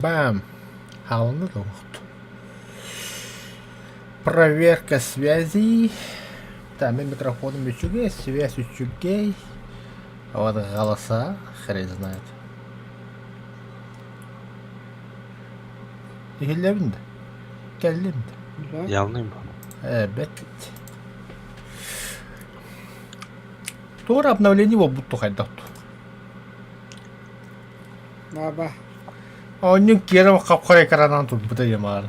Бам! Хаалынна да уохт. Проверка связи. Там микрофоном үчүгэй, связь үчүгэй. А вот голоса хрен знает. Иһиллэбин да? Кэллим да? Явный был. Эбэт. Туора обновление буолбут хайдах Баба. Оонньуу киэрэ хап-хара экранынан турбута ямаар.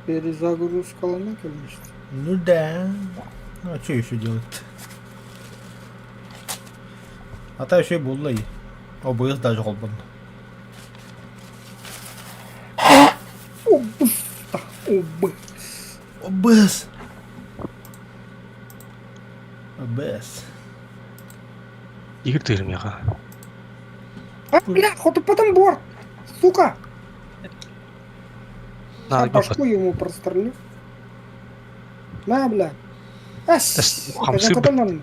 Перезагрузкалана кэлбит. Ну да. Ну а что еще делать? А то еще и булла и. ОБС даже холбон. Обыс. Обыс. ОБС. ОБС. Игорь ты меха. А, бля, хотупатан борт! Сука! На, Я башку ему прострелю. На, бля. Ас! Хамсы, Көтөллөн.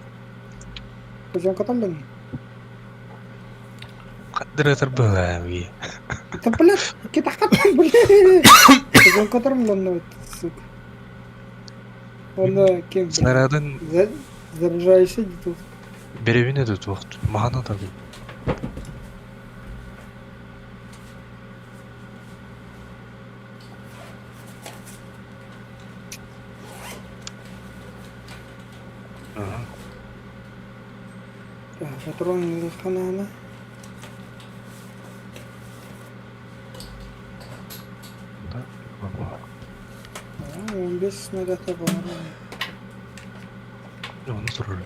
Көтөн көтөллөн. Қадыр было. Да, блядь, китахаттан, блядь. Көтөн көтөллөн, сука. Он кем? Снарядын Заряжаешься не тут. беребине да туохт. Махана да. Патрон ханана. Да. 15 снаряд бар. Оны турар.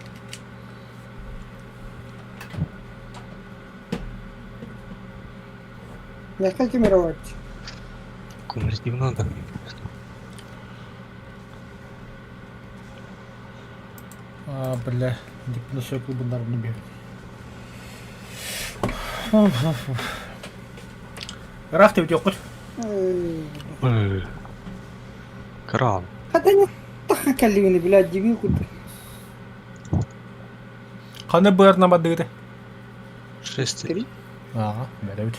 Мягко камеровать. Кумулятивно надо. А, бля, дипломация клубындарını bir. Ыраах деп өтөккүт. Кран. Хата не таха кэллигини, блядь, дебил курдук. Ханы быарна бадыгыты. Шесть. Три. Ага, бәрәбит.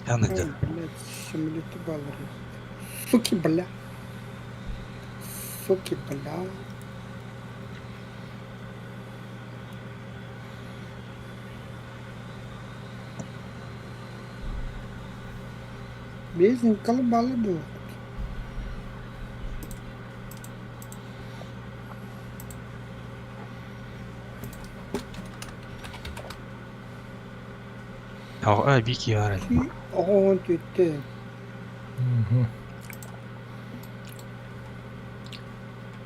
Яны Ой, блядь, самолеты баллары. Суки, бля. Суки, бля. Безнин колбалы был. А, Вики Арен. Оҕоһун түттэ.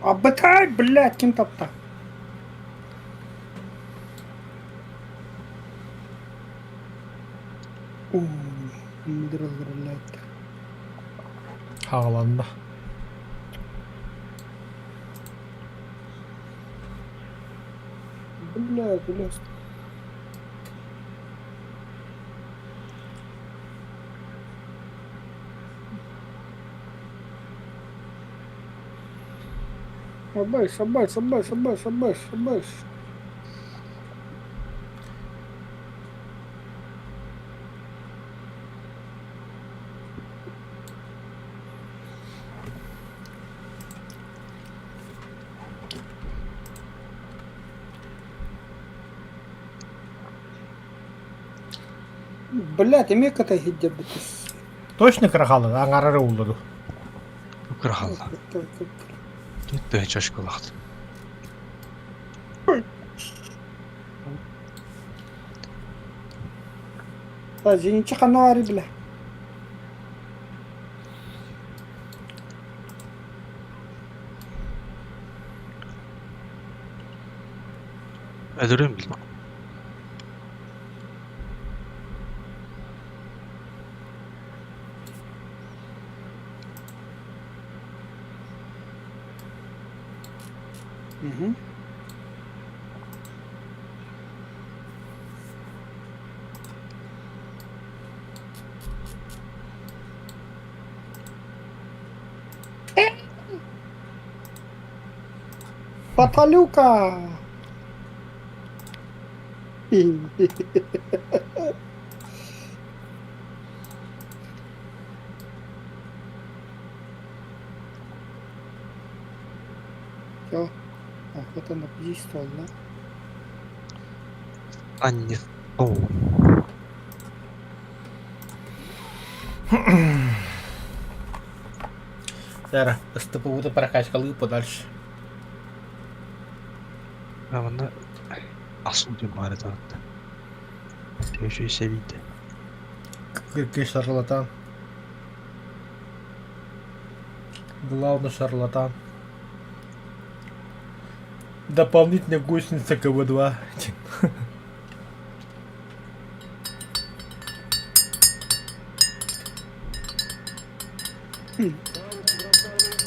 Абытай, блядь, ким тапта? Блядь. Хааланна. Блядь, блядь. Абэш, абэш, абэш, абэш, абэш, абэш. Блядь, эмиэ ката иһирдьэрбитис. Точно кырахалы, аңарары уллуду. Кырахалла. Тут чашкалахт. Та зенитчи ханна баарый бля. Öldüreyim bilmem. Угу. Паталюка! Все, охота на птичество, да? А не стол. Зараз, СТПУ прокачкалыы подальше. А манна асыл диэн баар этэ атта. Үчүгэй сэбиитэ. Какой шарлатан. Главный шарлатан. Дополнительная гусеница КВ-2.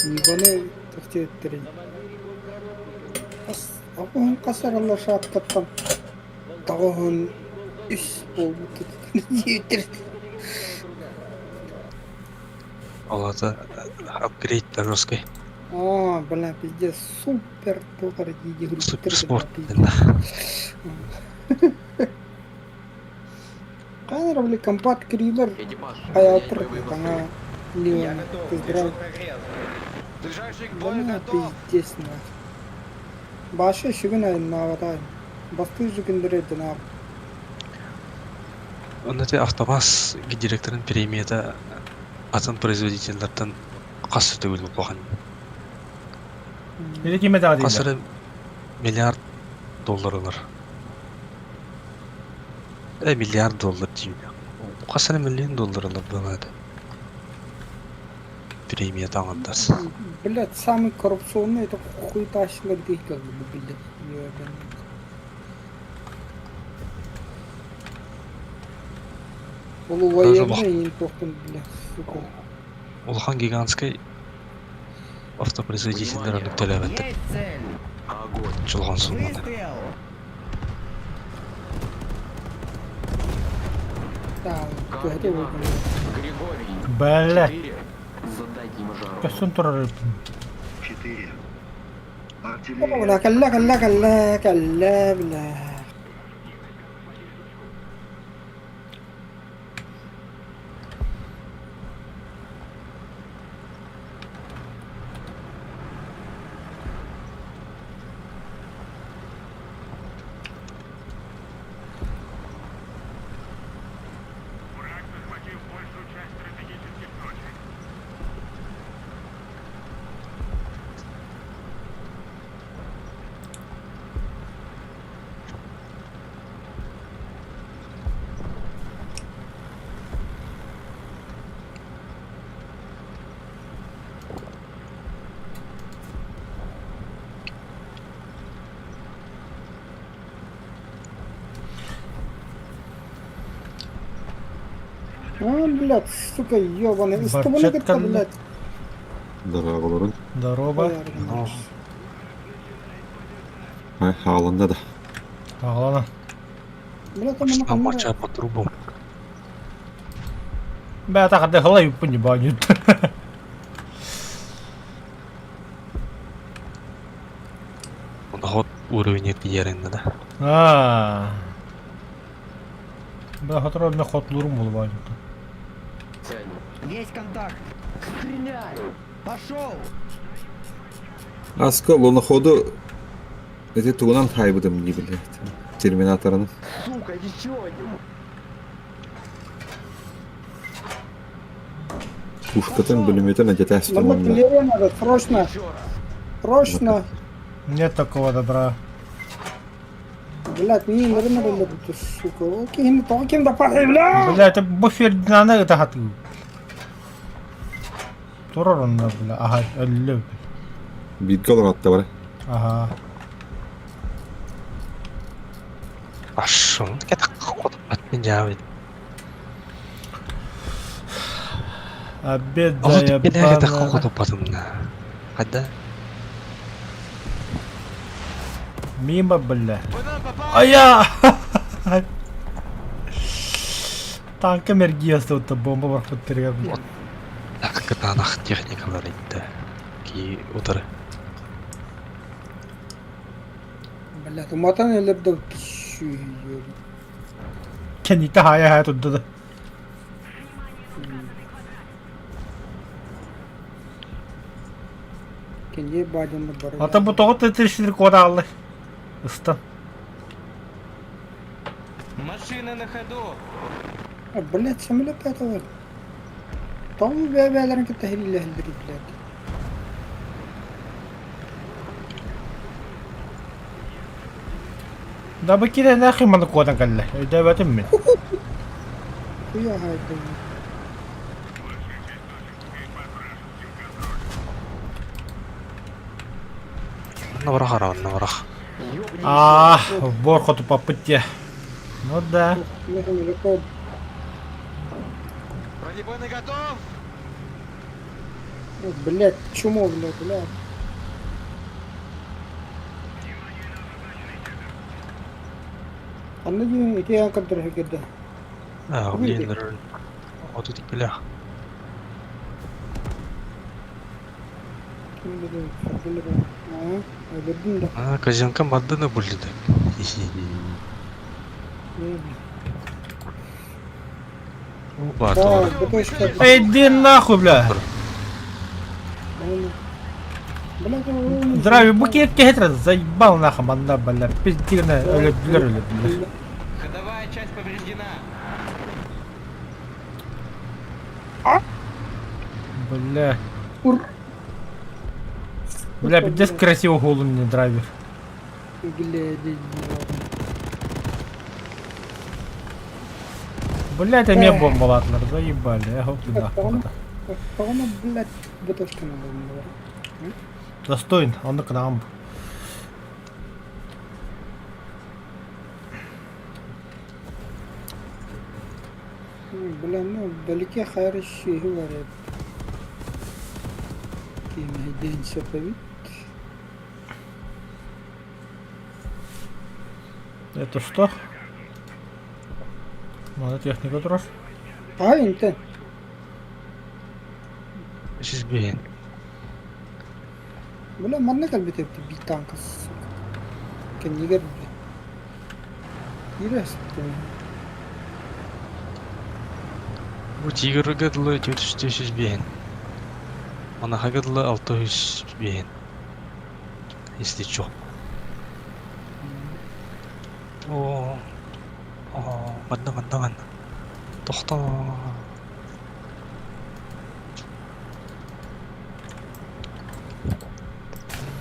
Ньуканы тахтиэттэрий Оҕуһун хас эрэ шапкаттан тоҕуһун үс буолбут диэбиттэр Ол аата апгрейд жесткай. Оо, бля, пиздец, супер туох эрэ дии Суперспорт Хаһан эрэ били компат кириилэр Экипаж, хайаатар боевые саҥа посты. Леон Кыздрал Ближайший к бою Бля, готов! пиздец нахуй. Баша сүгүн айаннаабата бастыыр сүгүннэри өйдөнөөх Онно ити АвтоВАЗ директорын премията атын производителлэртэн хас да төгүл улахан. Или ким это Хас дииллэр? эрэ миллиард доллар ылар. Э, миллиард доллар диибин. Хас эрэ миллион доллар ылар буолаа этэ. Премия таҥардас. Блядь, самый коррупционный это хуетащилар дии блядь. Ебаный. Полувоенный туохтан, блядь, сука. Улахан гигантскай автопроизводителлэр оннук төлөөбөттөр. Есть цель! Огонь! Чулҕан сууманы. Выстрел! Да, туһата Координаты. Григорий. Бля. 4. Задать им жару. Көстөн турар. 4. Бля, Артиллерия. кэллэ, кэллэ, кэллэ, кэллэ, бля. А, блядь, сука, ебаный. Ыстыбыны кытта, Барчатканна. блядь. Дороголорун. Здорово. Ай, хааланда да. Аҕалана. Блядь, Пошла моча по трубам. Бля, так отдыхала и понимаю. Доход уровень тиэриннэ да. Аа. Бля, хотор мен хотлурум болбайын. Цель. Есть контакт! Стреляю! Пошел! Аска луноходу эти тугунан хайбытым дии блядь. Терминаторын. Сука, еще один! Пушкатын бүлүмөтүн әдетәс Нам артиллерия надо, срочно, Еще раз! срочно. Нет такого добра. Блядь, не надо, надо, надо, сука. Окей, ну кем да падай, бля! Бля, это бу Фердинанда это хаты. Турар онно, бля. Ага, өллө. Бииргэ олоротто бар. Ага. Пошел. Это ход от меня. Обеда Ол бля, это ебаная. ход потом. Хада. Мимо, бля. А я! Танка мергиясы вот бомба бар хуттырга. Так, кытаанах техникалар итте. Ки утары. Блядь, уматан өлөрдө кишүйү. Кэнниттэ хаайа-хаайа турда да. Кенди бадьанны бары. Ата бу тоҕо тетишир куодааллы. Ыстан. Машина на ходу! А, блядь, самолет этого. Тоҕо бэйэ-бэйэлэрин кытта иһиллэһэллэр блядь. Да бу киирэн нахуй маны куотан кэллэ. Өйдөөбөтүм мин. Хуя хайдым. Онно бырах ара, онно бырах. Аа, бор хоту паппыт дьэ. Ну да. Бронебойный готов! Блядь, чмо, блядь, блядь. Анна дии ити аан көрдөрө кирдэ. Аа, блин, отут иккилээх. Өлөрдүм да. Аа, казенка маддана буллида. Оба, Эй, иди нахуй, бля. Здравия, букет кехетра, заебал нахуй, манна, бля. Пиздигна, өлөдүлэр, өлөдүлэр. Ходовая часть повреждена. Бля. Бля, пиздец красиво голову мне драйвер. Бля, это мне бомбалатлар, заебали, я гоплю нахуй. Тоҕону, блядь, бытышканы буллар. Достоин, он к нам. Бля, ну, вдалеке хайращи говорят. Кими день саповит. Это что? Надо техника дрожь. А, инте. Сизбиэн. Бля, манна кэлбит эбит биир танка, сука. Кэннигэр, бля. Киирэ сыттым. Бу тигрга дылы 405. Манаһага дылы 605. Если чё. О, о, манна, манна, манна. Тохтоо.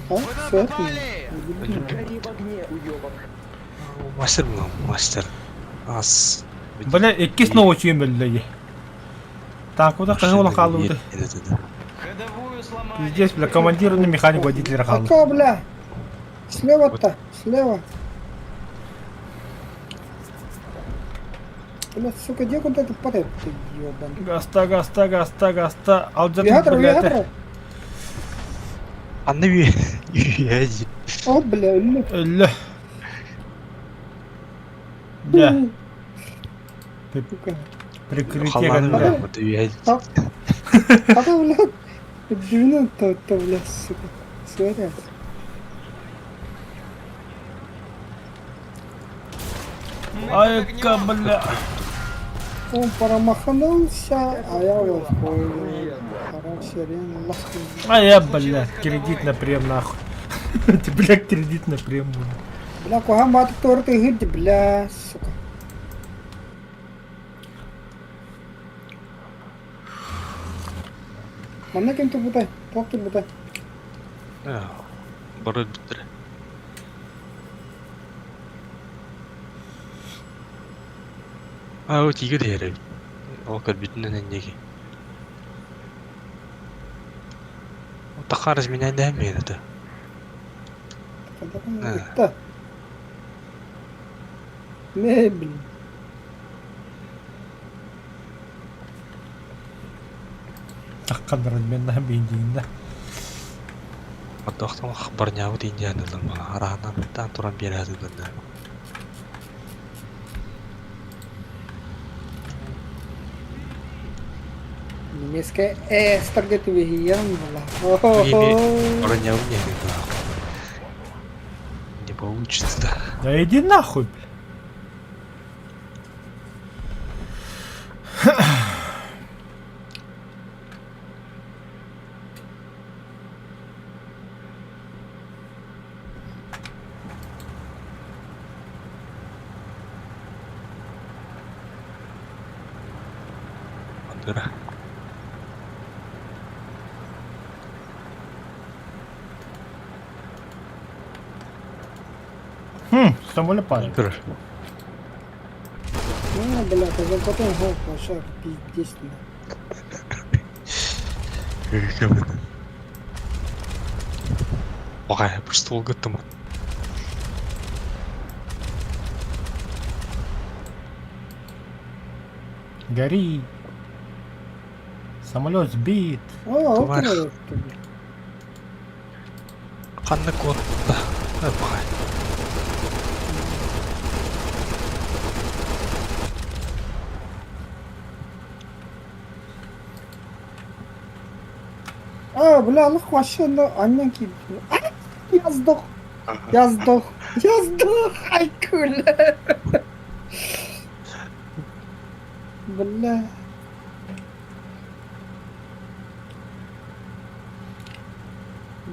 А, Вы нам все, попали! Гори в огне, уёбок. Мастер был, мастер. Ас. Бля, иккис научим, бля. Так, куда кого халуды? Ходовую сломали. Пиздец, бля, командир на механик водитель А халу. то, бля. Слева-то, слева. Бля, сука, где куда ты падает, ты ёбаный. Гаста, гаста, гаста, гаста. Алджат, Виатра, бля, Виатра. Анны үйәди. О, бля, өллө. Өллө. Да, Сука. прикрытие Халланы бля. бля, үйәди. А то, бля, 90 то, бля, сука. Смотри. Мы под Айка, огнем. бля. Он промахнулся, а я вот понял. Хороший рен, ласку. А я, бля, кредит на прем, нахуй. Ты, бля, кредит на прем. Бля, куһаҕан баҕайытык торты ыһырды, бля, сука. Манна ким турбутай? Туох турбутай? Бары бүттүрэ. А, о, тигр дьиэрэ. Ол көрбүтүнэн энньиги. Тахарыз минэн дэһэммиэн этэ. Ытта. Мебель. Такканнар мен на бейдиинде. Оттоохтон барньаабыт индианылар буолан араһынан таан туран биэрээт Немецкая эстрага твиһийэн була. Барньаабыт диэн Не. Получится. Да иди нахуй, бля. Андыра. Хм, самолет падает. Көрөр. Ну, бля, тогда потом гол вообще пиздец. Баҕайы бір столга тымын. Гори. Самолет сбит. О, Товарищ. окей, Ханна куотта. Баҕайы. А, бля, ну вообще, ну, аннан киip. Я сдох. Я сдох. Я сдох. Ай, куля. Бля.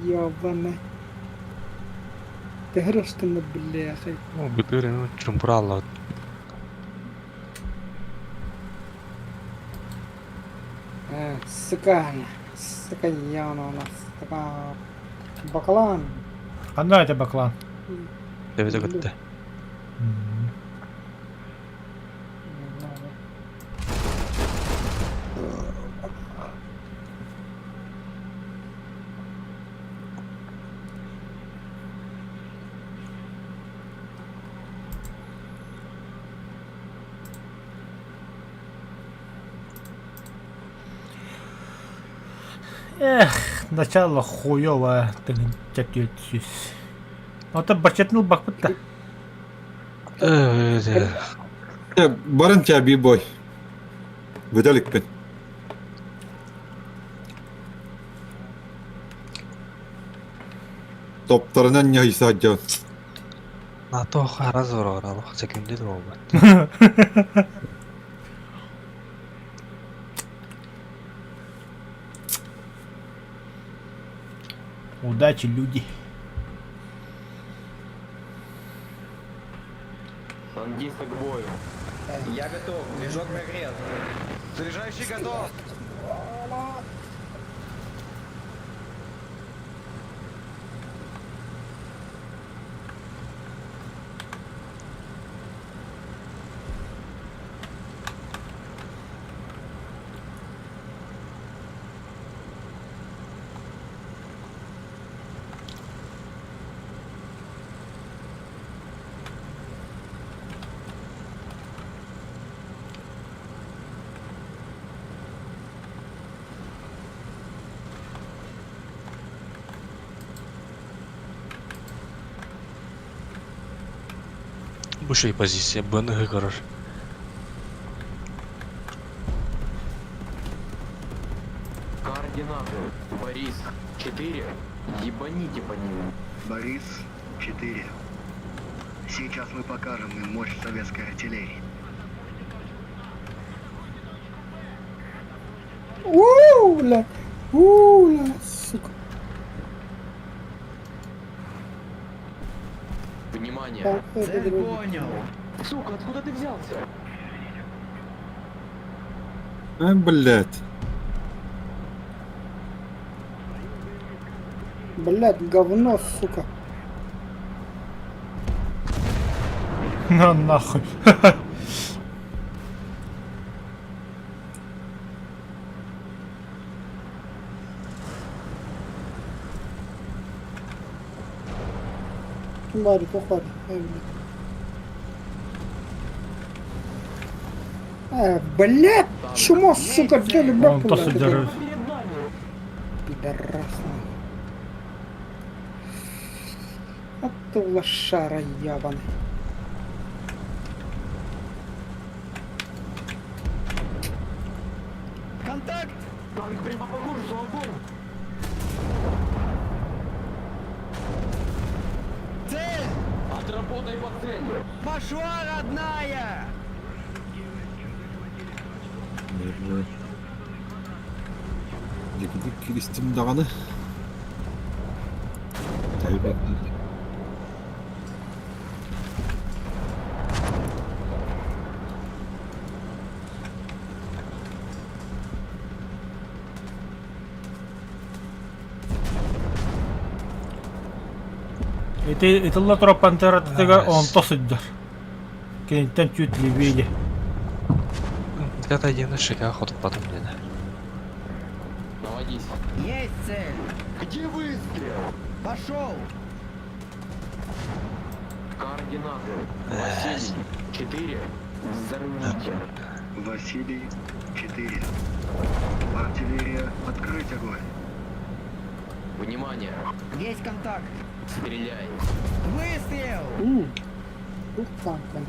Ёбаный. Төһөр бляхай. Ну, бүтүр чумпуралла. А, сука. Сука, яна у нас. Сука. Баклан. Ханна это баклан? Төбөтө көттө. Эх, начало хуёвое, ты сүс. Ото бачетнул бакпытта. Баран чаби бой. Бүтэликпин. Топтарынан ньайсаадьан. НАТО хара зор алох секунды болбат. Удачи, люди. Танкисты к бою. Я готов. Движок прогрет. Заряжающий готов. Бу шей позиция бны көрөр. Координаты. Борис 4. Ебаните по ним. Борис, 4. Сейчас мы покажем им мощь советской артиллерии. У, бля. У, бля, сука. Внимание. Так, это другой. понял. Сука, откуда ты взялся? А, блядь. Блядь, говно, сука. На нахуй. Ким баар, туох баар. Ай, блядь. А, блядь, чмо, сука, взяли Он бабку, то блядь, содержит. Пидорас, нахуй. А ты лошара ябаный. Контакт! Танк прямо по курсу, огонь! Цель! Отработай по цели. Пошла, родная! Дьикидик киристим даҕаны. Ити ытылла турар пантератыгар онто сылдьар. Киниттэн чуть левее. Когда один шага хотуппатым диэн. Наводись. Есть цель! Где выстрел? Пошел! Координаты. Василий. 4. Взорвите. Василий, 4. Артиллерия, открыть огонь. Внимание. Есть контакт! Стреляй. Выстрел! Тух танкан.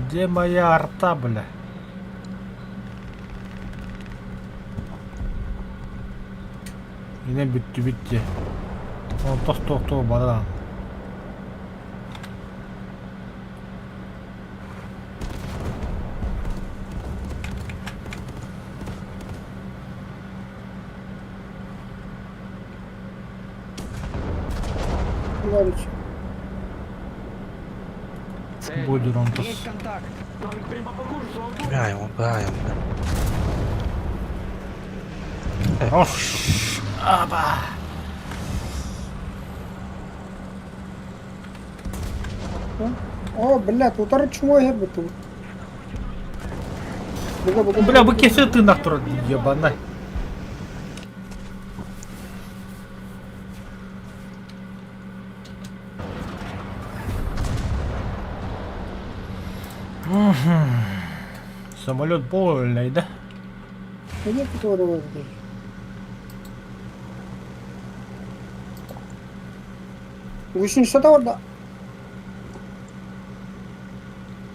Где моя арта, бля? Yine bitti bitti. Онтох тохтоо баран. Ларич. Цель. Будет онтос. Есть контакт! Танк прямо по курсу. Он тут. Бля, он, да, он. Хорош. Аба. О, блядь, утары чмо һәрбит ул. Буга, буга. Бля, бу кесе тынак турар ебана. Самолет больный, да? Где который бар? Үчүнчү да бар да.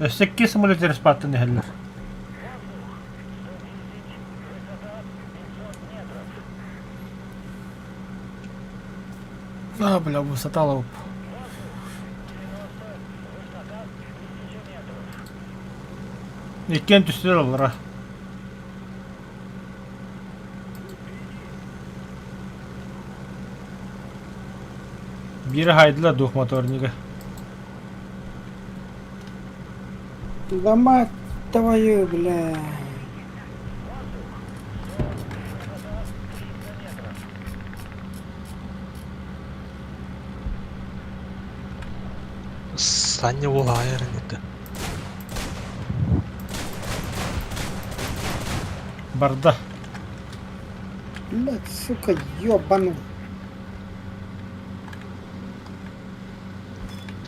Өссө икки самолет респаттан иһэллэр. А, бля, высота лоп. Иккиэн түстүлэр олора. Биирэ хаайдылар двухмоторнига. Да мать твою, бля. Саня уол аайар инитэ. Барда. Блядь, сука, ёбаный.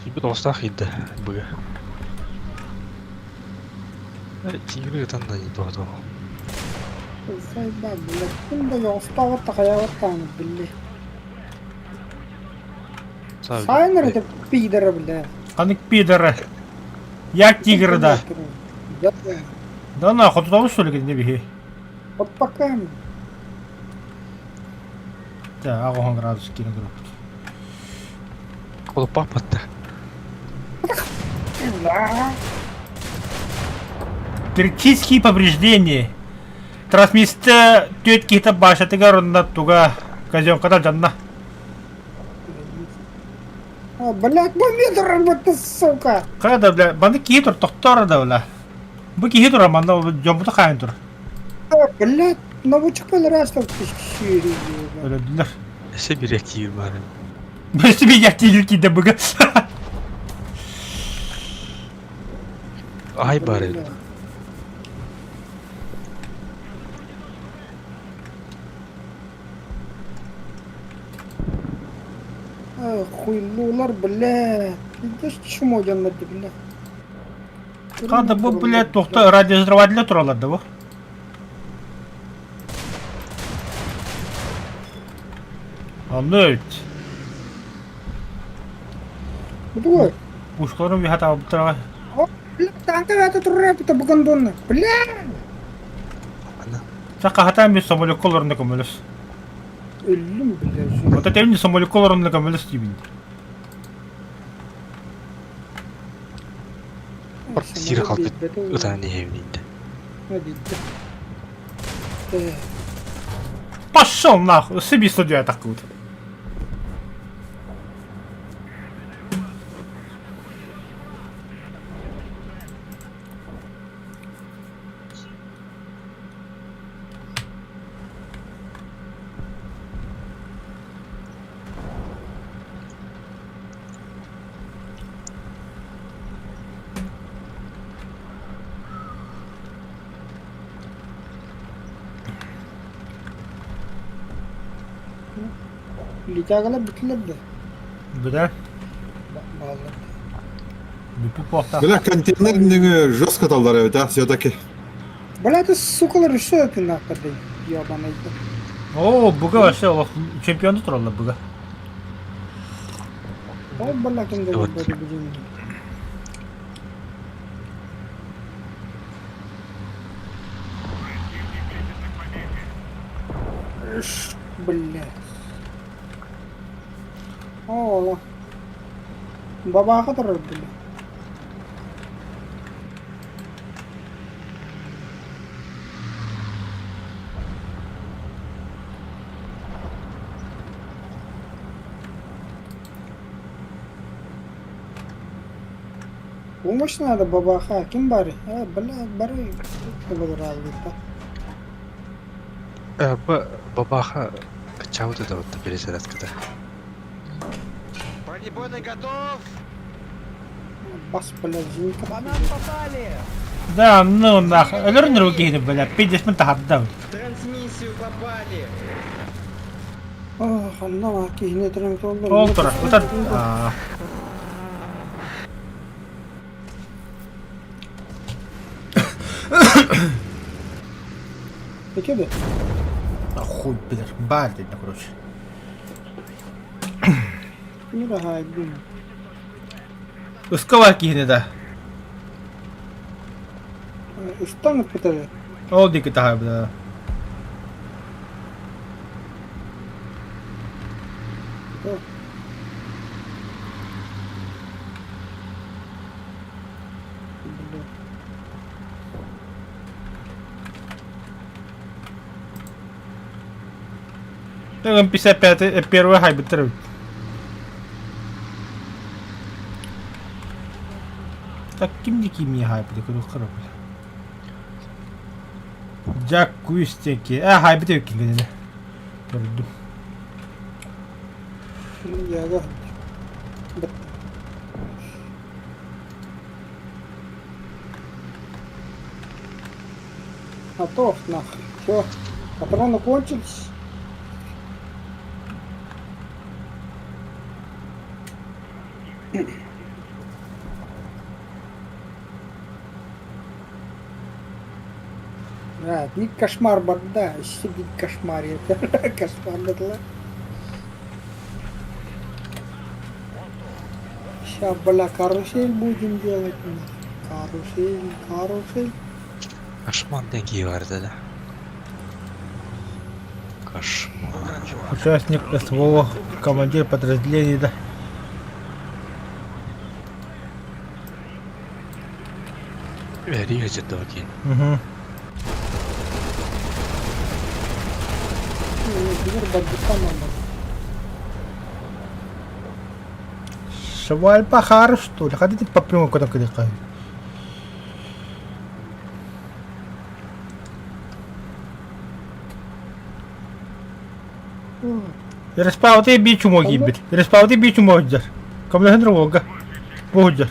Киирбит оҕустаах иирдэ быга. Тигри ытан да туһа Заебал, блядь. Ким да остават такая били. Сайнер это пидоры, бля. Ханнык пидоры. Я тигр да. Да. Да нахуй туда что ли не беги. Вот пока. Да, 8 градус киирэн көрөбүт. Холоппаппат да. Да. Критические повреждения. Трансмиссия түөрт киһитэ башатыгар онно туга казенката дьанна. А, блядь, бомбидор, вот сука. Хайа да бля, баны киһи тур, тохтоор да бля. Бу киһи турар манна дьоммуту хаайан тур. А, блядь, навучка раз там Өлөдүлэр. Өссө биир киир баар. Өссө биир тиийэр киирдэ быга. Ай баар эбит. Хуйлулар, бля. Пиздец, чмо дьоннор бля. Хата бу бля туохта радиоразрывателя тураллар да бу. Онно эбит. Бу Пушкаларын үөһэ таабыттара. Бля, танка это турар это бугандонна. Бля! Саха хатаан бир самолекка олорно көмөлөс. Өллүм, блядь. Вот это именно самолетка олорон көмөлөс диибин. Сири халбыт ытаан иһэбин Биирдэ. Пошел нахуй, себе судья такую. Литягалар бүтүлэр да? Бля, Бааллар. бүппүт буолтаах. Бля, контейнер нөҥүө жестко таллар эбит, а, все-таки. Бля, это сукалар еще это нахуй, ебаный. О, буга вообще олох чемпионы тураллар буга. О, бля, ким Вот. да будем. Бля. О, бабаха турар, бля. Помощь надо, бабаха. Ким бары? Э, бля, бары. Бабаха качаут это вот перезарядка-то. Бронебойный готов! Бас, бля, зенитка. По нам попали! Да, ну нахуй. Өлөрүн киһини, бля, пиздец мен таһардам. В трансмиссию попали! Ох, онно киһини этэрин Ол турар. Утар. Аа. Ити да? Хуй, блядь, бар дедин, короче. Не хаайдым. Ыскалар киһини да. Ыстан ыппытары. Ол диэки таһар, бля. Бля. 55 первый хайбитер. Так ким не ким не хайбит, куда харап. Jack Кустеки. А, хайбит ким Көрдүм. Яга. Готов, нахуй. Все. Патроны кончились. А, не кошмар барда, сидит кошмар. Кошмар бардла. Сейчас, бля, карусель будем делать. Карусель, карусель. Кошмар деньги бар да. Кошмар. Участник СВО, командир подразделения, да. Рига догин. Угу. Шваль пахар, что ли? Хотите по прямой куда куда Респауты бичу моги бит. Респауты бичу моджер. Комлехен рога. Боджер.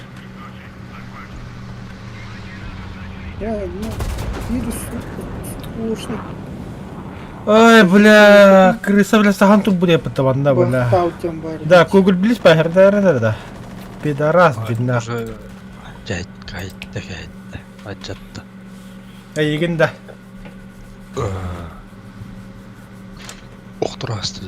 Я, ну, вирус скучный. Ой, бля, крыса, бля, сахан тут будет потом, да, бля. Да, Google Близ пахер, да, да, да. Пидорас, бедна. Дядь, кайтта, кайтта. Ачатта. Эйигин да. Охтурасты.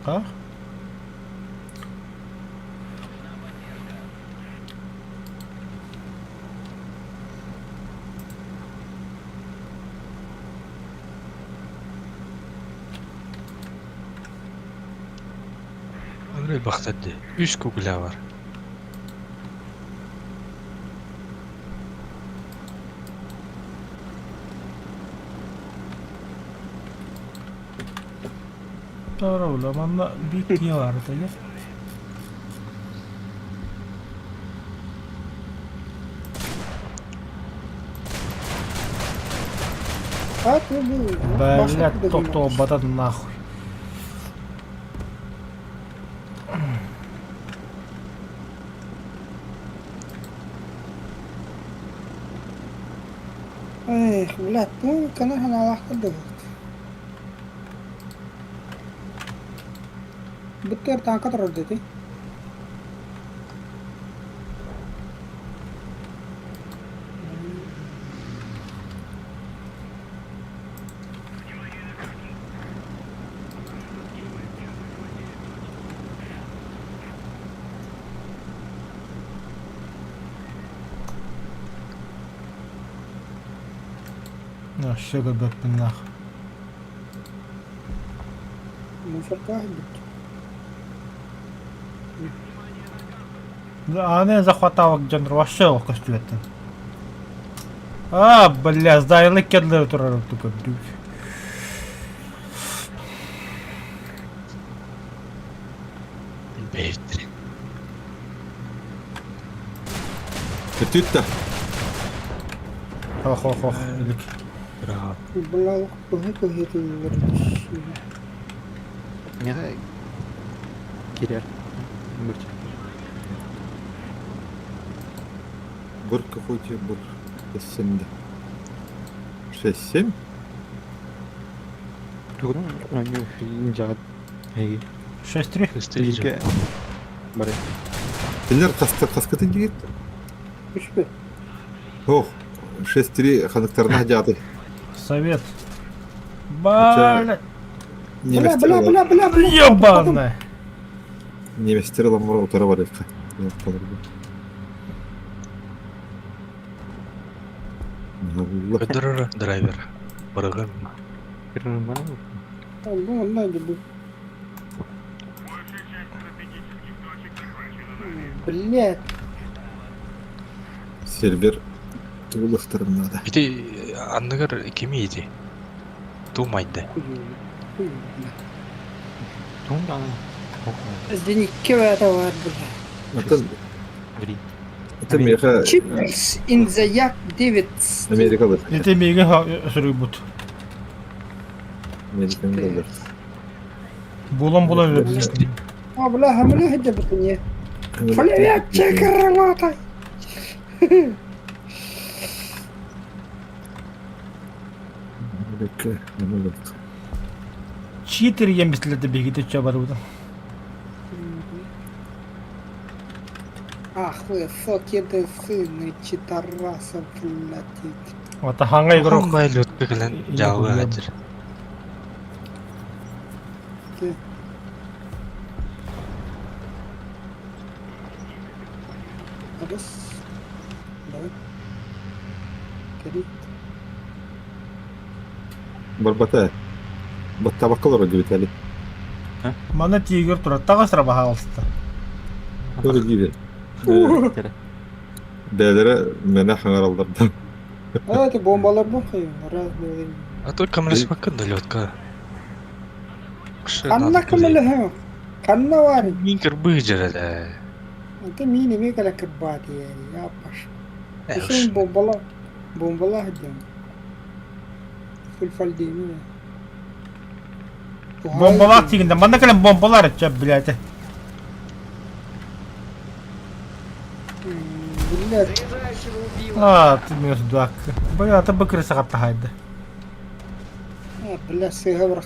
А? Элбэхтэр дии. Үс кугля бар. Торула манна биир киһи баар этэ. А, ты был. Блядь, тохтообатан нахуй. Эх, блядь, ну, конечно, Аллах кырдыбыт. Быттыар тааҥка турар дии. Все көрбөппүн нахуй. Мусорка бүт. Аны захватавак дьон вообще көстүбэттин. А, бля, сдайлы кедлер турар көрдүк. Бэйттэрин. Көтүт да. Ох, ох, ох, илик. Браво. Бля, быһы кыһытыллар. Миэхэ киирэр. Мырча. Бур какой тебе бур? 7 да. 6-7? Тугунан оонньуу дьаҕат эһиги 6-3. бииргэ бары Кинилэр хаста хаскытын диир? Үспүт. Ох, 6-3 ханыктарына дьааты. Совет. Бля, Бля, бля, бля, бля, бля. ебаная. Немецтер ламмара утара барыахха. Allah. Көдөрөр драйвер. Барыгын. Кырман Ну, онно бу. Блядь. Сервер тугулахтарым надо. Ити анныгар кими ити? Тумайды. Хуй, бля. Туҥ Зеникке это бар, бля. Атын, Ври. атын меха Chips in the Yak 9. Америкалы. Ити миигин суруйбут. Американы доллар. Булан булан өлөрдүм. А, бля, хамлы хадя бутыне. Блядь, чекаралатай. Америка, Америка. Читер ембислерде бигите чө барбытым. Ах вы, сокеты сыны, читараса, блядь. Ата хаңа игрок. Бай лөткө кэлэн дьаалга хатыр. Раз, два, три. Барбата. Баттабаккалар Виталий. Мана тигр турар тагасыра баһаалыста. Тоже диде. Бәләре менә хаңаралдардан. А, это бомбалар бу хайын. Раз, два, три. А то камлес бакын да лөткө. Канна кымылы Канна бар. Мин кырбы жерде. Это мин эме кала кырбат я паш. Ушун бомбала. Бомбала хадям. Фульфальдини. Бомбалар тигинде. Мана кэлэн бомбалар чө блядь. Блядь. Заряжающего убило. А, ты минус дурак. Бля, ты бы крыса хаттахайды. А, бля, сыга бырах.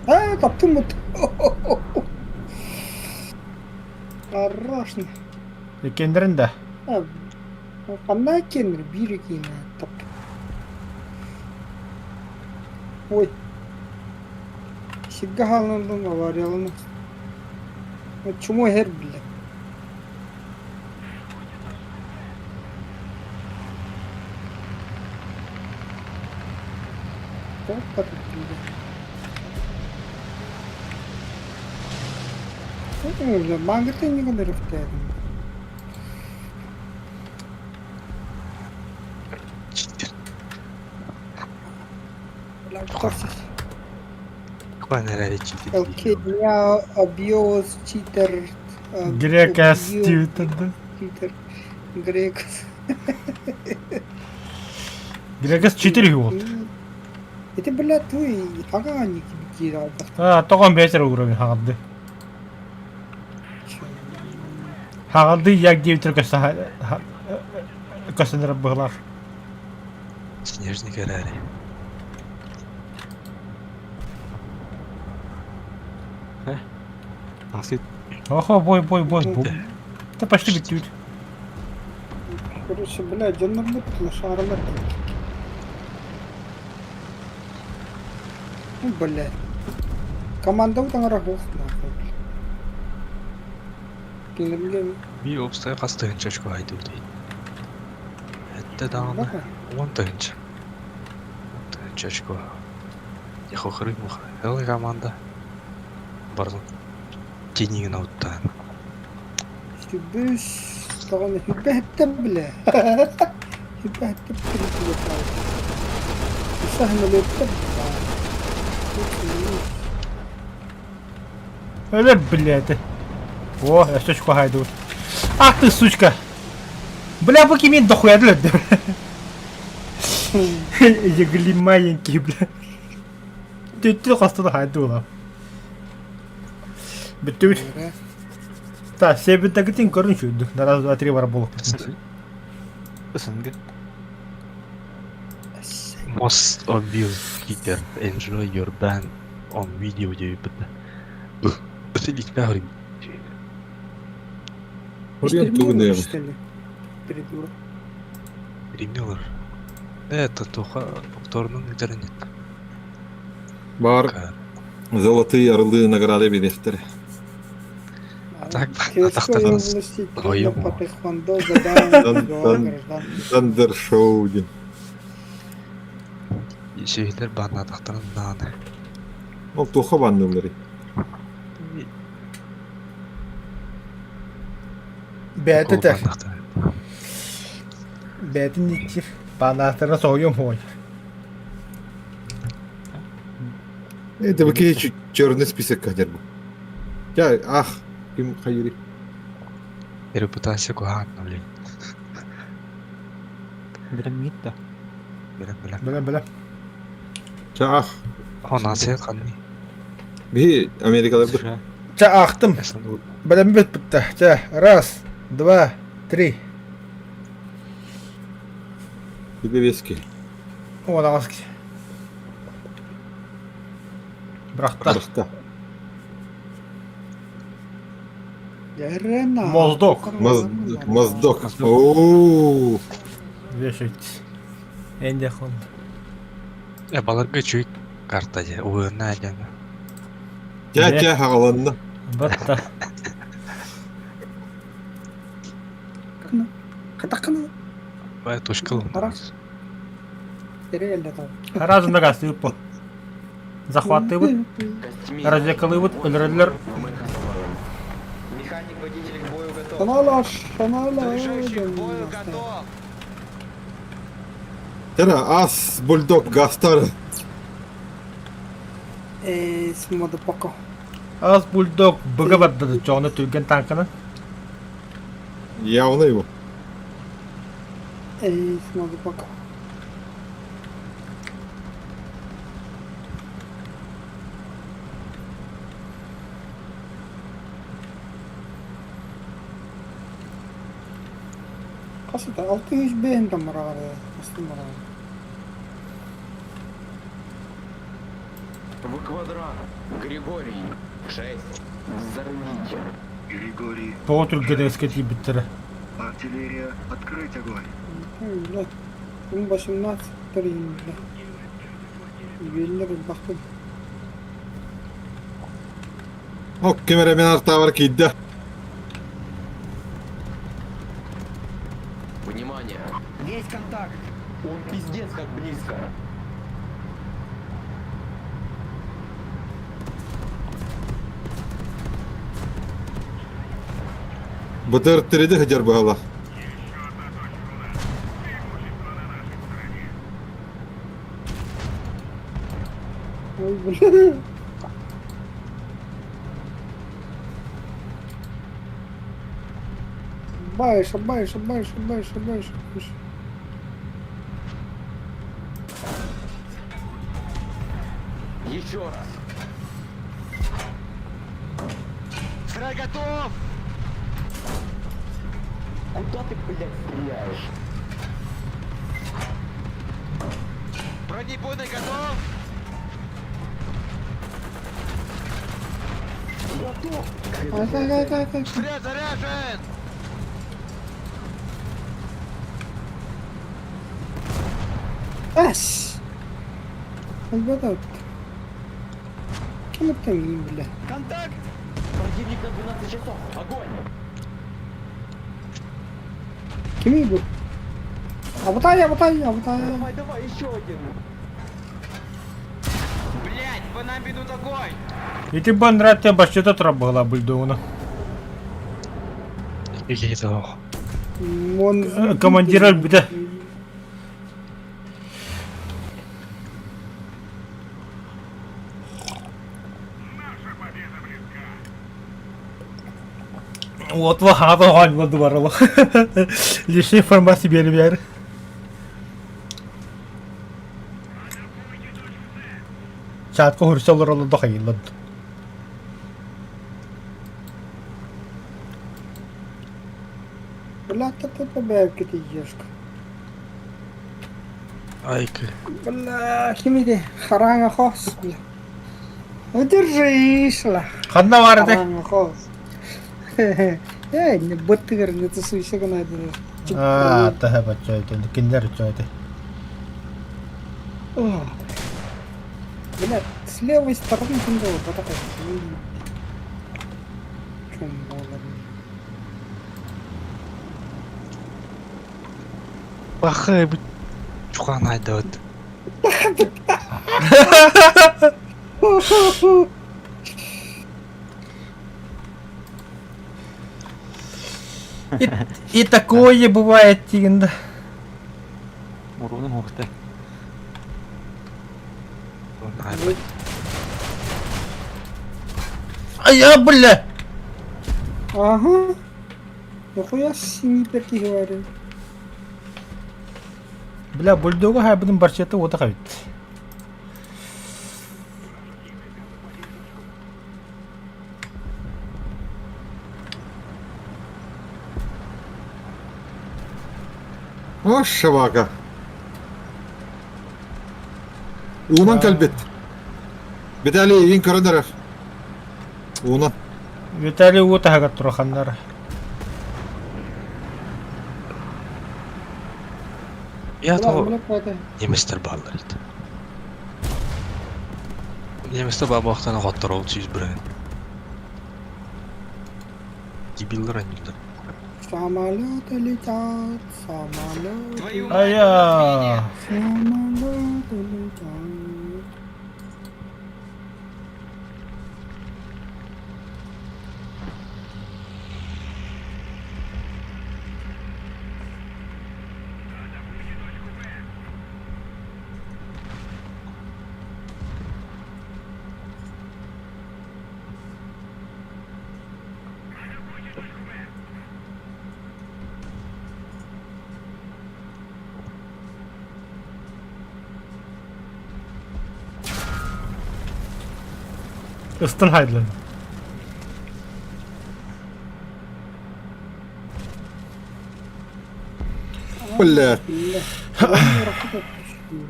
А, таптым бут. Хорошно. Екендерин да. А, канна кеннер бири кийин тап. Ой. Сигга халындан аварияланы. Чмо хер бля. Так, так, бля. Баангытын не гынырыфтаадым. Читер. Куан эрээри читер. Окей, я объёс читер. Грекас диэбиттэр да. Читер. Грекас. Грекас читер үһү уол. Это, блядь, твой ага не кибитир. А, тоҕон бэйэтэр уровень хаҕалды. Хаҕалды як диэбиттэр көстө көстөнөр быһылаах. Снежник эрээри. Тахсыт. Охо, бой, бой, бой. Это почти бүттүбүт. Короче, блядь, дьоннорбут лошаралар. Ну, блядь. Команда таҥара суох нахуй. Кинилэргэ Би уопсай хас тыһыынча очко хайдыбытый? Этте даҕаны 10 тыһыынча. 10 тыһыынча очко. Яхохры муха. Целая команда. Бардон. Тенигин ауттаан. Сүбүс тоҕону сүбэһэттэн бile. Сүбэһэттэн бile. Сахнылыттан. Өлөр, блядь. О, өссө очко хайдыбыт. Ах ты, сучка! Бля, бу кимин дохуя өлөрдө. Егли маленький, бля. Түттү хостуну хайдыбыла. Бүттүбүт. Так, себитагытын көрүн шүйдүк. На раз, два, три бар болук. СНГ. Most obvious cheater. Enjoy your ban on video диэбиппит. Өтө Хорион тугун Что ли? Придурок. Ремнелер. Это туха повторно интернет. Бар золотые орлы награды бириэхтэрэ. Так, Тверской атахтарынан области Твою трудно по мать. тэквондо задам граждан. Тандер шоу диэн. Шейлер баана атахтарынан дааны. Ол туха баннылары. Бәті тә. Бәтин итир. Банаатарына соғуйум хой. Это вы киһи черный список кадер бу. Я ах, ким хайыри. Репутация куһаҕан, блин. Билэн да. Билэн билэн. Бля, бля. Ча ах. О, нация ханны. Би Америкалар бу. США. Ча ахтым. СНГ. Бля, бит бітті. Ча, раз, два, три. Бибески. О, даҕаски. Бырахта. Просто. Ярена. Моздок. Моздок. Оу. Вешать. Энди хон. Э, баларга чуй карта же. Уына ден. Ча ча хагаланна. Батта. Катакана. Бай точка Раз. Реально там. Разум нагасы по. Захватывают, Костьми. развекалывают, өлөрөллөр. Мы их остановим. Механик-водитель к бою готов. Шанала, шанала. Заряжающий к бою готов. Тера ас бульдог гастар. Э, мotherfucker. Ас бульдог быга бардады жоғына түрген танканы. Явно его. Эй, motherfucker. Қасыда 605 тамырағары, астымырағары. В квадрат. Григорий. 6. Взорвите. Григорий, Тоҕо түргэн эске тиийбиттэрэ. артиллерия, открыть огонь. Блядь, 18 три, блядь. Ювелир бахты. О, камерамен артавар кидда. Внимание. Есть контакт. Он пиздец как близко. Бытыр тириди сыдьар быһалах. Ой, бля. Больше, больше, больше, больше, больше, больше. Еще раз. Строй готов! Куда ты, блядь, стреляешь? Бронебойный готов! Готов! Ай, ай, ай, ай, ай. Стрелять заряжен! Ас! Ребята, кем это бля? Контакт! Противник на 12 часов! Огонь! Кими бу? Абытай, абытай, абытай. Давай, давай, еще один! Блять, по нам ведут огонь! Ити бандрате башчыта турар бульдогуна. Икки олох. Он... Командир өлбүтэ. Вот вахаба оонньуулар дубарылах. Лишний информация биэрибиэр. Чатка хурса олороллор да хайыллар. Бля, ты ты бэкки ешка. Айкы. Бля, кимиди? Харанга хос, бля. Ну держись, ла. Ханна бар этэ? Харанга хос. Эй, не быттыгар, не тусуйся гына Аа, таһа бачча кинилэр өтө Бля, с левой стороны там было, вот такой. Чем было? Бахай бу чухан айдабыт. И, и такое бывает, тигин да. Мурунун уохта. А я, бля! Ага. Нахуя снайперки говорю? Бля, бульдога хайбытын барчета уота хабит. О, шабака. Уунан кэлбит. Виталий игин көрөн эрэр. Уунан. Виталий уу таһыгар тураханнар. Я Бля, то бля, куда немецтер бааллар ит. Немецтер баабахтан хотторол сүүс бырыһын. Дебиллар анньылар. Самолеты летят, самолеты, Твою мать, Айа! самолеты летят. Ыстан хайдлан. Бля. Бля, главное, ракета пошли.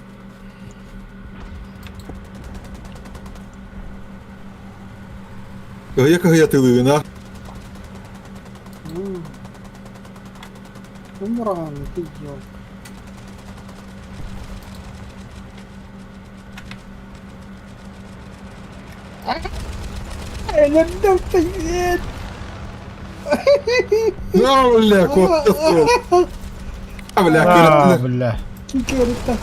Кыһыйа кыһыйа тылыына. Ну, Ну, Муран, ты ёлка. Эй, Ну, бля, кот. Бля, А, көрөттүлэр. бля. Ким көрүттэ?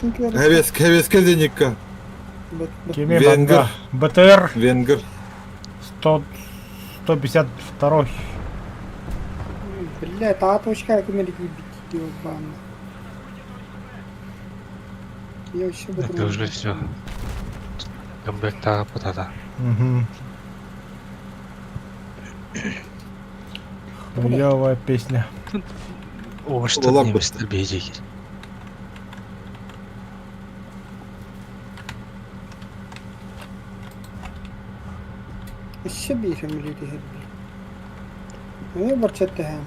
Ким көрүттэ? Хэвес, хэвеске зенитка. Кими Венгр. манна? БТР Венгр. 100, 152. Бля, тааточка кимэргийбит диэн Я вообще Это уже все. Камбэктаах потата. Угу. Хуёвая песня. Овощтар Улан немецтэр биһиги. Өссө биир үлэлиир Эмиэ барча тэһэм.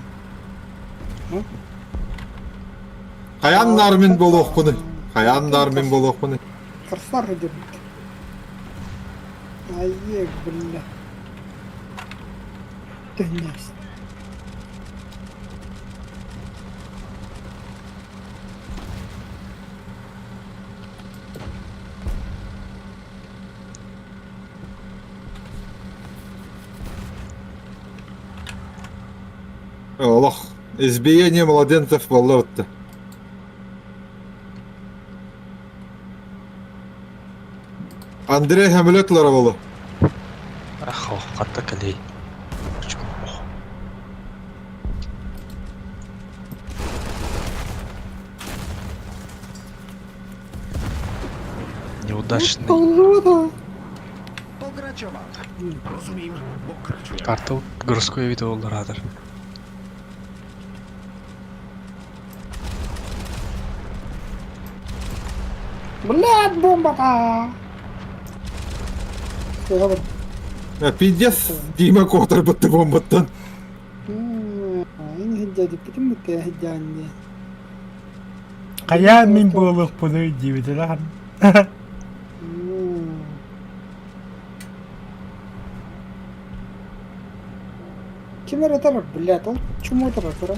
Хайаан наар мин буолуохпунуй? Хайаан наар мин буолуохпунуй? Харсар диэбит. Айе, бля. Төннөс. Олох. Избиение младенцев буолла бытта. Андрей Хамлет лара болу. Ах, хатта кэлэй. Неудачный. Карта городской вид олларатор. Блядь, бомба-то! Пиздец, Дима куотарбытты бомбаттан. Хайаан мин буолуохпунуй диэбитэ Ким эрэ этэр, блядь, ол чуму этэр этэр.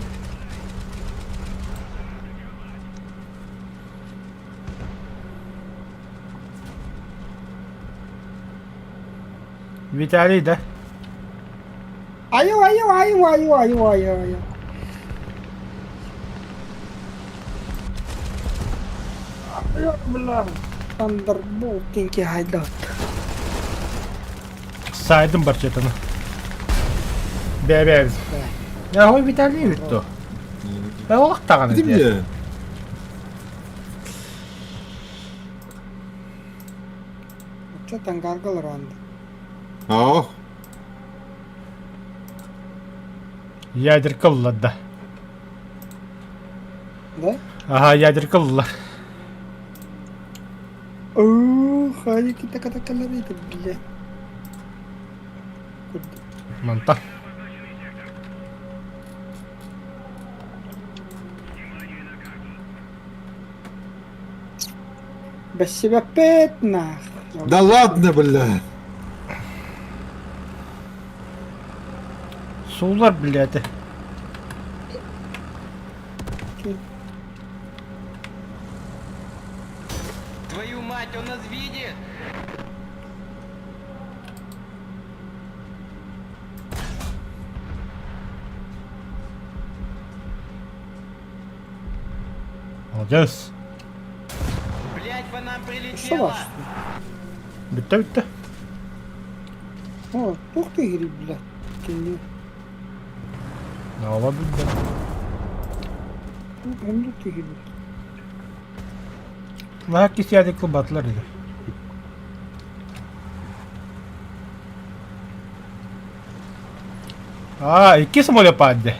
Виталий, да? Айо, айо, айо, айо, айо, айо, айо. Айо, бля. Thunderbolt кинки хайдат. Сайдым барчатаны. Бэ-бэ. Я ой Виталий бүттү. Бэ олох даҕаны Ким диэн. диэн? Оччо тангарга олоронду. Аа. Ядерка ылларда. Да? Аха, ядерка ылла. Оо, хайы кита-ката калорийды, бля. Мантан. Бэссибэппэт нах. Да ладно, бля. Суулар, блядь. Твою мать, он нас видит! Молодец. Блять, по нам Что прилетело! ваш? Бүттэ бүттэ. О, туох ты гри, блядь. Кини. Ала бүттэ. Онду ты гри. Наһаа кис ядерка батылар диде. А, икки самолет падде.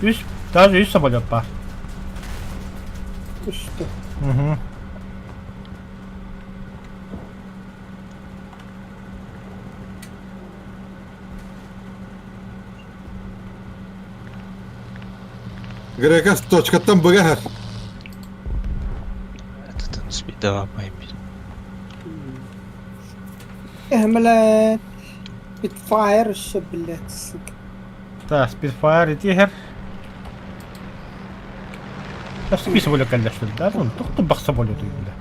Үс, даже үс самолет бар. Үстэ. Угу. Грекас точкаттан быгар. Этот спидава пойми. Э, блядь. Спитфайр еще, блядь, сука. Да, Спитфайр итихер. Өссө самолет кэллэ что ли, да? Ну, тухтун бах самолет бля.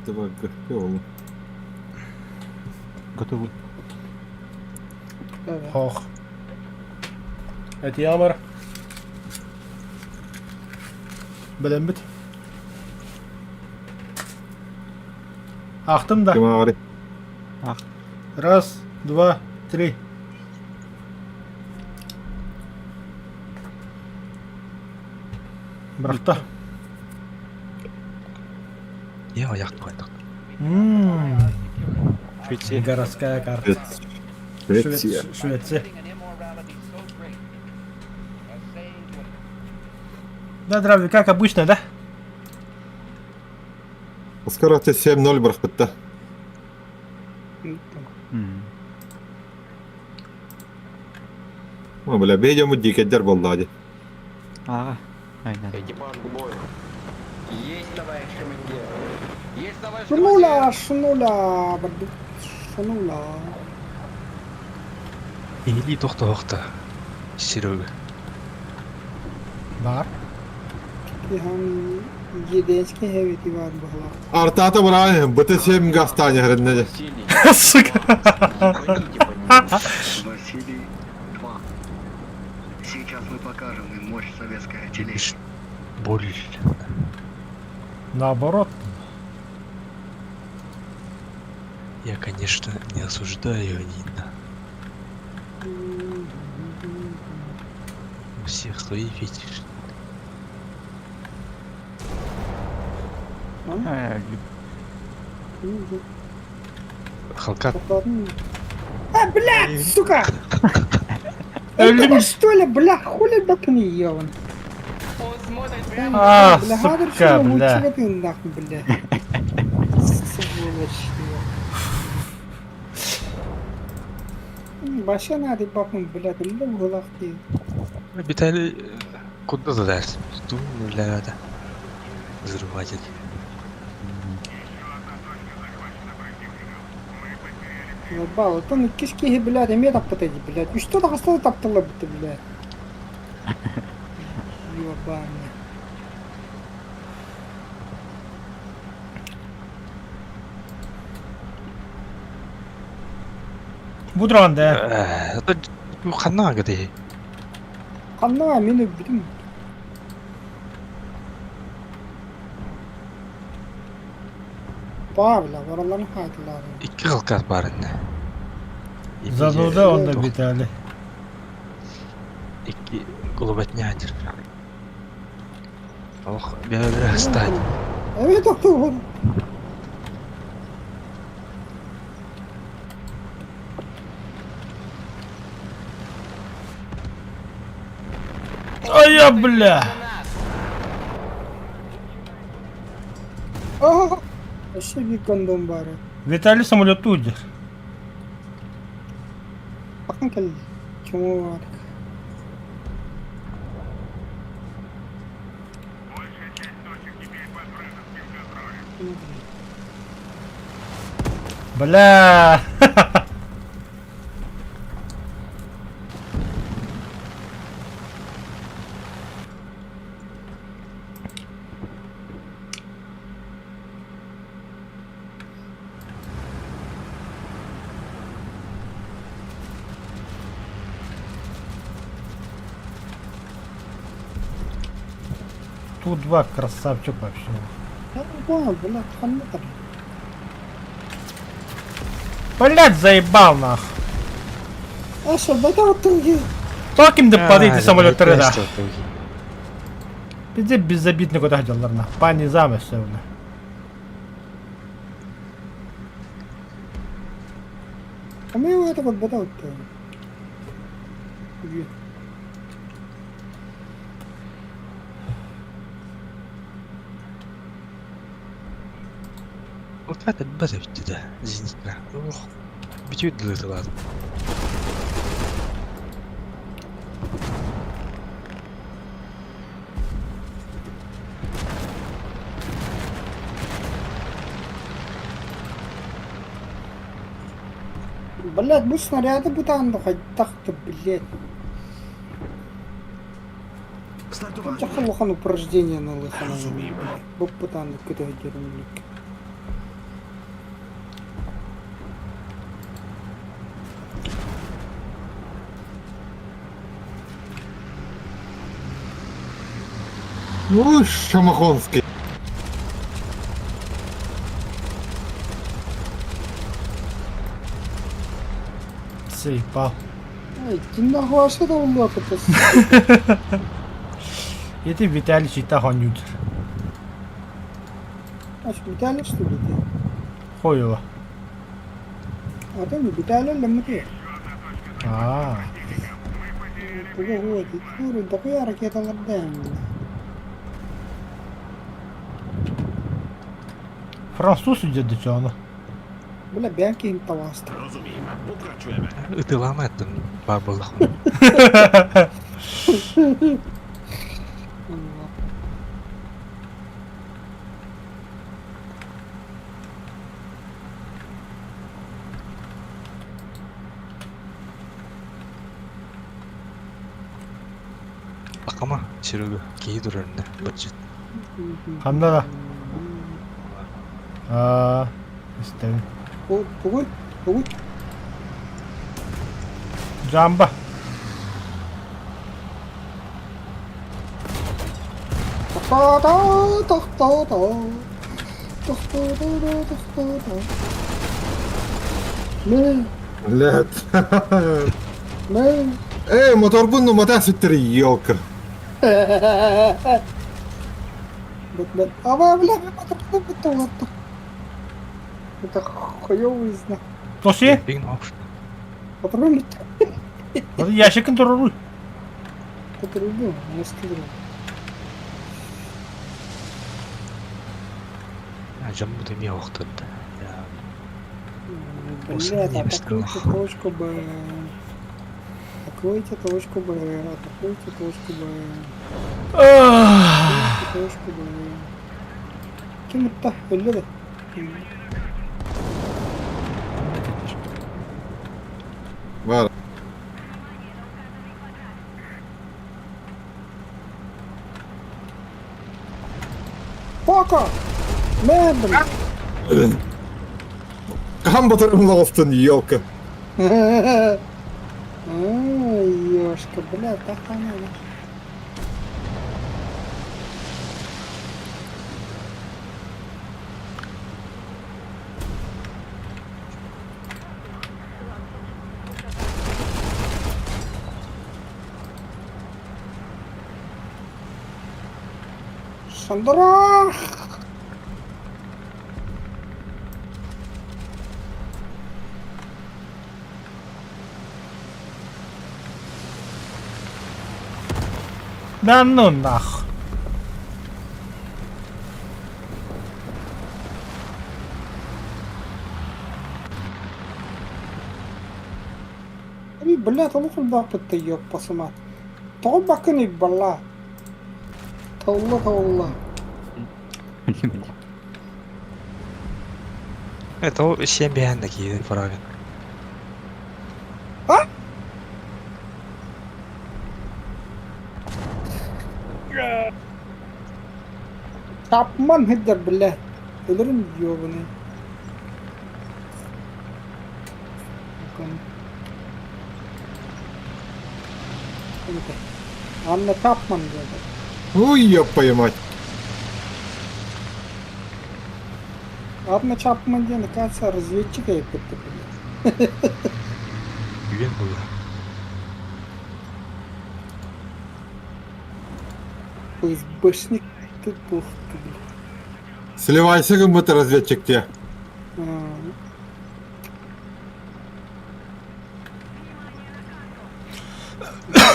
F2 Г. Ол. Готовы. Давай. Хох. Это Ямар. Бэлэммит. Ахтым да. Ким ааҕарый? Раз, два, три. Бырахта. Я аяқты қайдақ. Ммм. Швеция. Городская карта. Швеция. Швеция. Да, здравия, как обычно, да? Скоро 7-0 бырахпытта. О, бля, бейдем дикедер болла ди. Ага. Айна. Экипаж к бою. Есть, товарищ командир. Есть, товарищ Шунула, шунула, бардык, шунула. Или тоқтоқта. Серега. Бар. Киһан еденский хэвити бар буһала. Артата быраа БТ-7 гастане хренне. Василий. Сука. Звоните по нему. Василий 2. Сейчас мы покажем им мощь советской артиллерии. Боль. Наоборот. Я, конечно, не осуждаю Нина. У всех свои фетиши. Халкат. А, блядь, сука! Это что ли, бля, хули так не ел? Он смотрит прямо. А, бля, сука, бля. ты нахуй, бля. Сволочь. Баша надо бакун, бля, ты в ты. Виталий, куда задашь? Бля, это. Взрыватель. Бал, то кишки, блядь, эмиэ таппыта дии, блядь. Үстэ таҕыста да тапталлар бутта, блядь. Ёбаный. Будран да. Это ханна где? Ханна мин өлбүтүм. Павла, бараларын хаайтылар. Икки халкат бар инне. Зануда он да Виталий. Икки голубятня. Ох, бля, стать. Эмиэ тохтуу. А я, бля. Ага. Өссө биир гондон баара. Виталий самолет уйдет. Бакан кэлли. Чому бар. Бля. Тут два красавчик вообще. Я не понял, бля, ханна там. Блять, заебал нах. Аша, бата оттуги. Токим да падайте самолеттары да. Пизде безобидный куда хотел на. Пани замы все, бля. А мы его это вот бата оттуги. Вот это база да, зенитка. Ох, битют длы ладно. Блядь, бу снаряды бутанды хайдах-то, блядь. Чахал упражнение на лыхана. Бу бутанды көтө Ну, Шамахонский. Заебал. Ай, кинохуаша да уллуоппутус. Ити Виталий чита хонньуутур. Аш Виталий что ли? Хуево. А там Виталий лэммити. Аа. Тугу хуа диккуру дохуя ракеталардаан. Француз идет до Бля, бэйэм киһим табаҕаста. Ытылаама эттин баар буоллахпына. Акама, Серега, киһи турар иннэ, бырдьыт. Ханна да? Аа, истэбин. Тугуй? Тугуй? Жамба. Тохтоо, тохтоо, тохтоо, тохтоо. Мэ, Блядь. мэ. Эй, моторбун ну мота сүттэр елка. Бэтмен. Аба, бля, бля, Это хуёвый знак. Тоси? Патруль. Ящикин туруруй. Патрулю, не скидывал. Дьоммут эмиэ охтон Блядь, атакуйте точку Б. Атакуйте точку Б, атакуйте точку Б. Атакуйте точку Б. Ким ытта? Өллө да. Бар. Пока! Мэн! Хаһан батарым оҕустун елка. Ай, ёшка, бля, так она. Шандрах! Да ну нах. Ой, бля, толук баппыт ёппасыма. Тоҕо бакыный балла? Толла толла. Это ол сиэн биһэн да киһи правильно. А? Чапман хидер, бля. Өлөрүм ёбаный. Анна Чапман диэтэ. Ой, ёб твою мать. Анна Чапман диэн, оказывается, разведчик эппит бля. Үөн буолла. ФСБшник ты тух ты, бля. Сливайся гыммыт разведчик те.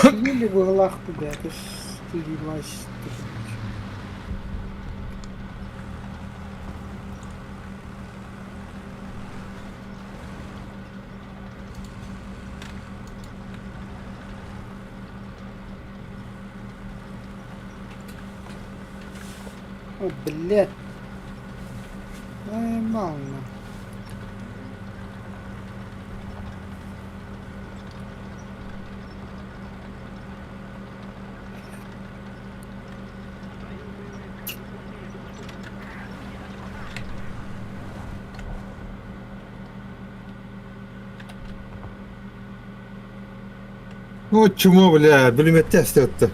Или быһылаах бля, ты сливайся. О, блядь. Нормально. Ну, чмо, бля, бүлүмэтте өттө.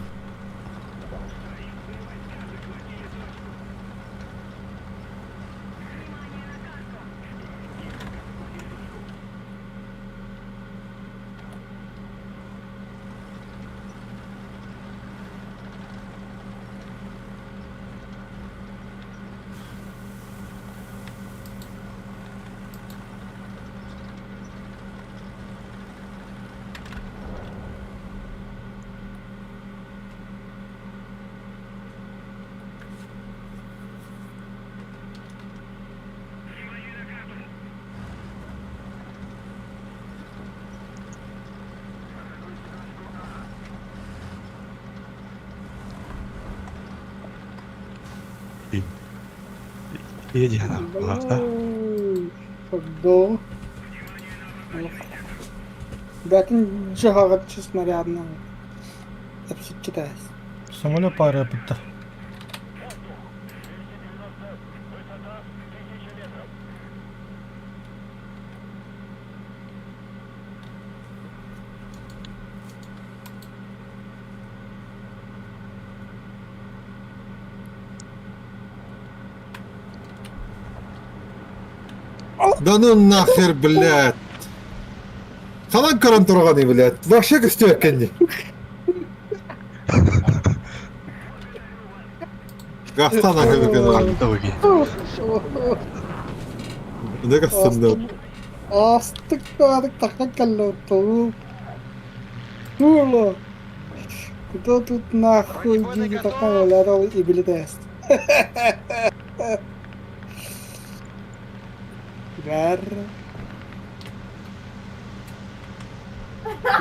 Диана, да? Футбол. Бәтин жаһаҕаччы снарядынан эпсиччитээс. Самолет пара бытта. Да ну нахер, блядь! Ханан көрөн турганый, блядь? Вообще көстүбэккин дии. Гастан ахыбыкын. Давай. Не гастан Астык таадык таххан кэллэ Тула. Куда тут нахуй диги такая ляда и билетест. Гар.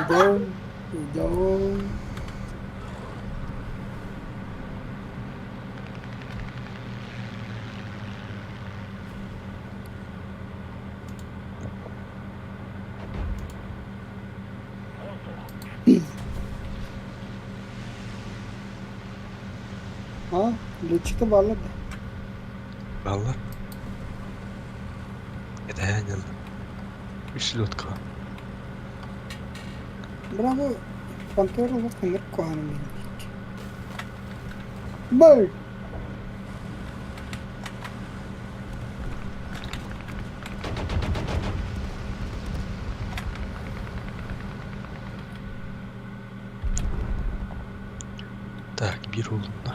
Идем, идем. А, лечите баллады. Баллар. Это я Үс лодка. Браво, Пантера вот кыныр куһаным Бэй! Так, биир уолунна.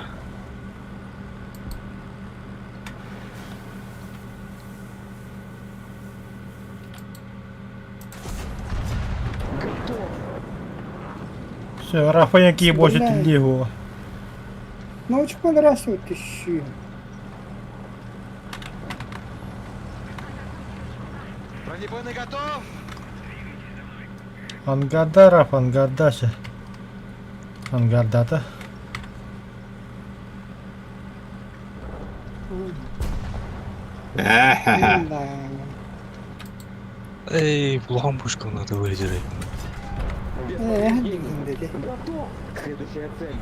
Готов. Все, Рафаэль какие больше Бля. лигу. Ну, очень понравился тысячи. Бронебойный готов. Ангарда, Раф, ангарда ше. Ангардата. Да. Эй, улахан пушка надо вылезать. Без Э, повреждений. деди. Готов. Следующая цель.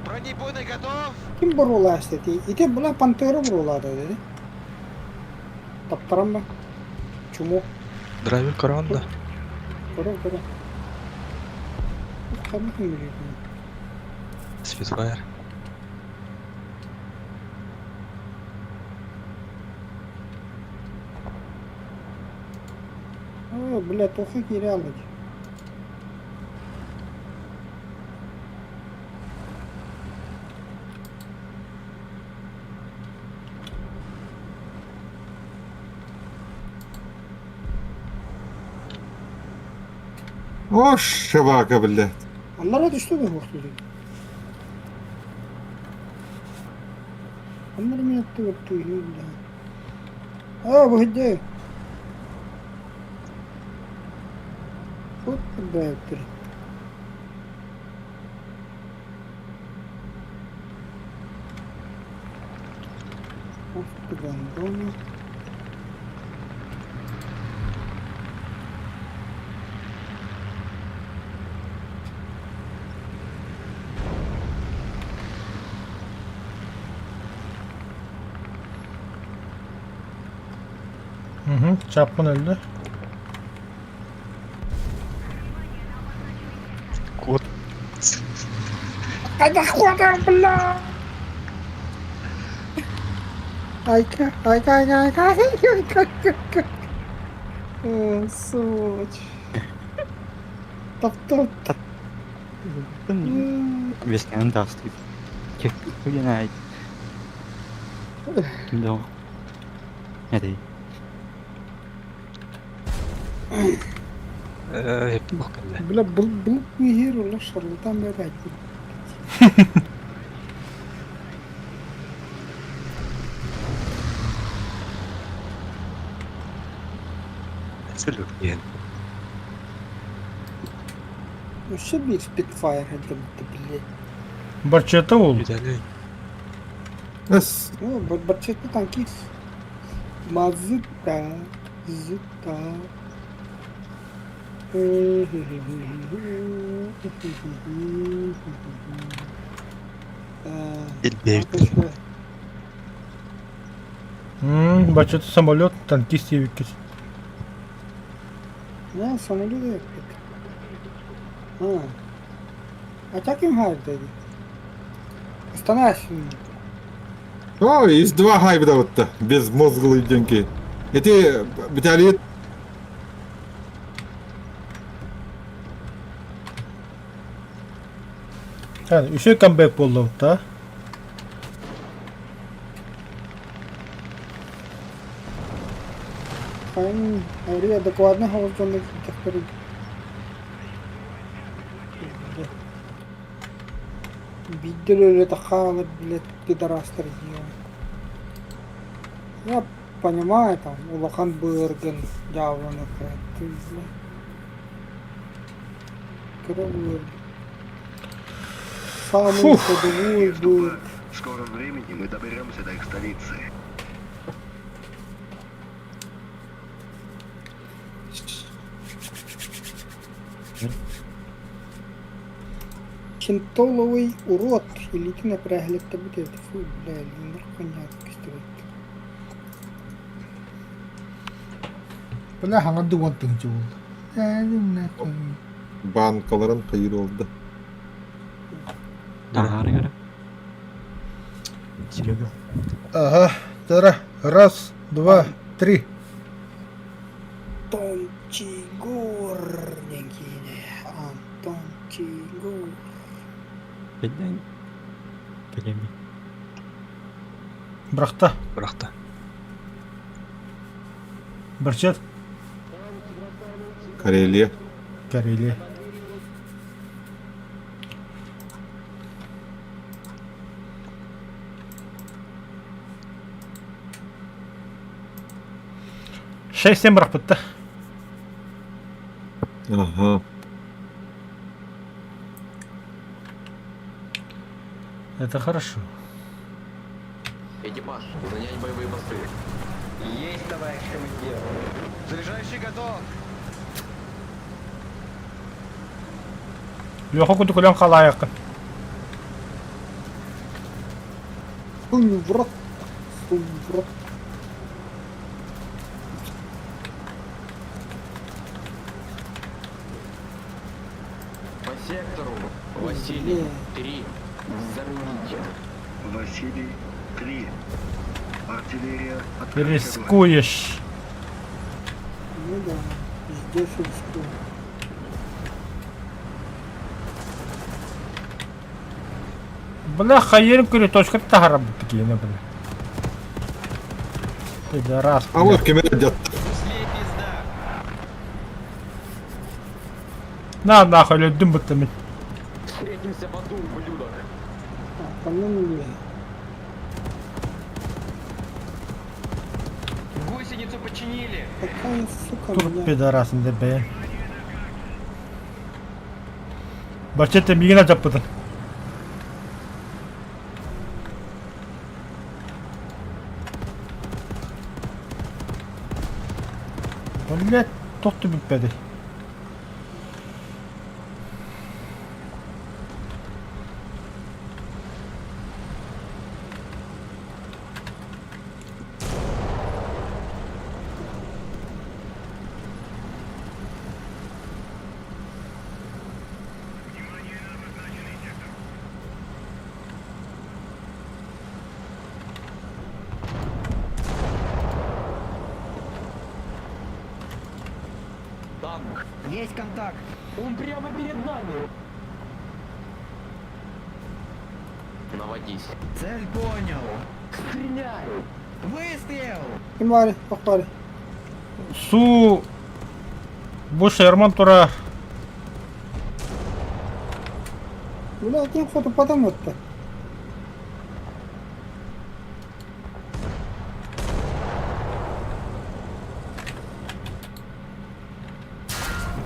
Бронебойный готов. Ким буруулаас dedi. Ити була Пантера буруулаада dedi. Таптарам ба? Чуму. Драйвер караванда. Көрө көрө. Ханна ким билер. Спитфайр. О, бля, тохы кире алды. О, шабака, блядь. Аннара түштү да хукту. Аннара мен атты өттү, бля. А, бу хидде. Вот бля, өттү. Ох ты гандона. Угу, Чапман öldü. Кот. Айда хуада, бля! Айка, айка, айка, айка, айка, айка, айка. О, сволочь. Топ, топ. Вескенен тастык. Кеккүлен айт. Кимде Не Бля, был, был мигер, ула шарлатан бер Салют. Өссө биир Spitfire сылдьыбыта блядь. Барчета ол. Виталий. Эс. Ну, Барчета танкист. Мазыта, зыта. Элбээбит. Баччата самолет, танкист диэбиккит. Да, самолет эппит. А. А так им хайдали. Останайся. Ой, из два хайбда вот безмозглые деньги. Эти Виталий Үсө камбэк буолла да? Хайын арый адекватный соҕус дьонно киирдэхтэрин биирдэ өлө хаалар блядь пидорастар диэн. Я понимаю там улахан быаргын дьаабыланы ты блядь. Кыра быар. Самый Фух. ходовой быар. В скором времени мы доберемся до их столицы. Чентоловый урод илиитин эпэрээһилэттэбит эбит. Фу, бля, илииннэр ханньаат көстүбэт. Бля, хаҥа дуган тыһынчы буолла. Банкаларын хайыр oldu. Ары гара. Серега. Ага, тара, раз, два, три. Антон Чигур диэн киинэ. Антон Чигур. Беден. Кэлеми. Бырахта. Бырахта. Барчат. Карелия. Карелия. Шесть-семь бырахпытта. Ага. Это хорошо. Экипаж, занять боевые посты. Есть, товарищ командир. Заряжающий готов. Леха кудук өлөн халаайыккын. Сунь в рот. Сунь в рот. По сектору. Василий, 3. Взорвите. Василий, 3. Артиллерия, открыть огонь. Рискуешь. Ну да, пиздец рискую. Бля, хайырым көрө точка таһарам такие, бля. Пидорас. А вот кемер дят. На нахуй, өлдүм бутта мин. Встретимся в аду, ублюдок. А, по-моему, Гусеницу починили. Какая сука Тур меня. пидорас инде бэйэн. Бачете мигин ачаппытын. Блять, тохту бүппэди. Танк. Есть контакт. Он прямо перед нами. Наводись. Цель понял. Стреляй. Выстрел! Ким баар, баар. Су бу Шерман тура Бля, ким хоту потом это.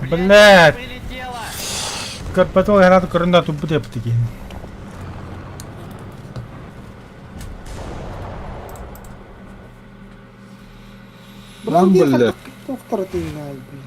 Блять. Прилетела. Көрбөтө ол көрөн да турбут эппит киһини. Нам бля. Доктор ты блин.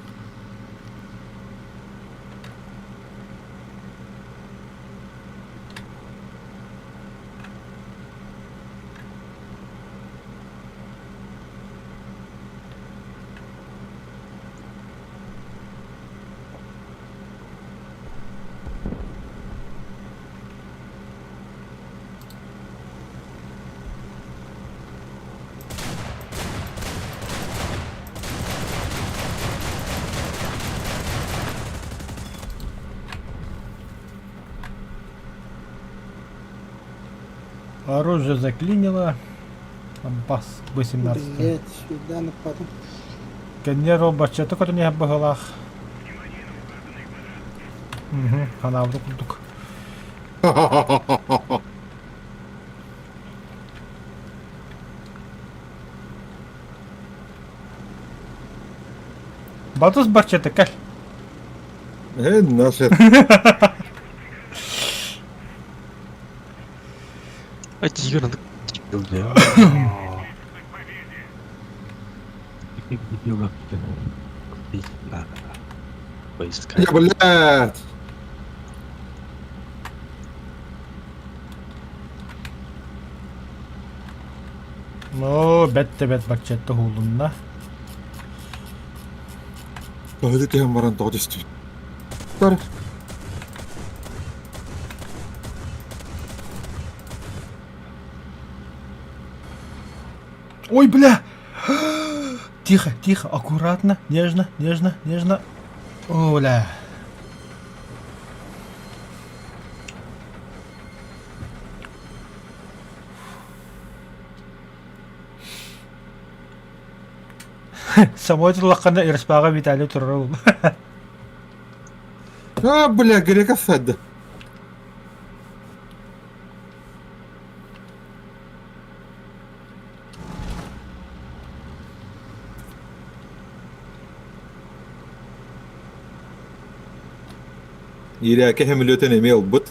Оружие заклинило. Бас 18. Блять, сюда нападом. Кэннер баччата көтүнүһэ быһылаах. Ханаабыты курдук. Батыс баччата кэл. Э, нахер. А тигр надо дебил, да. Ты дебил вообще. Купить надо. Поискать. Я, блядь. Оо, бэт да бэт баччата уһулунна. Тоһуду түһэн баран тоҕо түстүбүт. Тар. Ой, бля! Тихо, тихо, аккуратно, нежно, нежно, нежно. О, бля. Самой тулаххана Ирспаға Виталий турар А, бля, грека садды. Иирээки сөмөлүөтүн эмиэ ылбыт.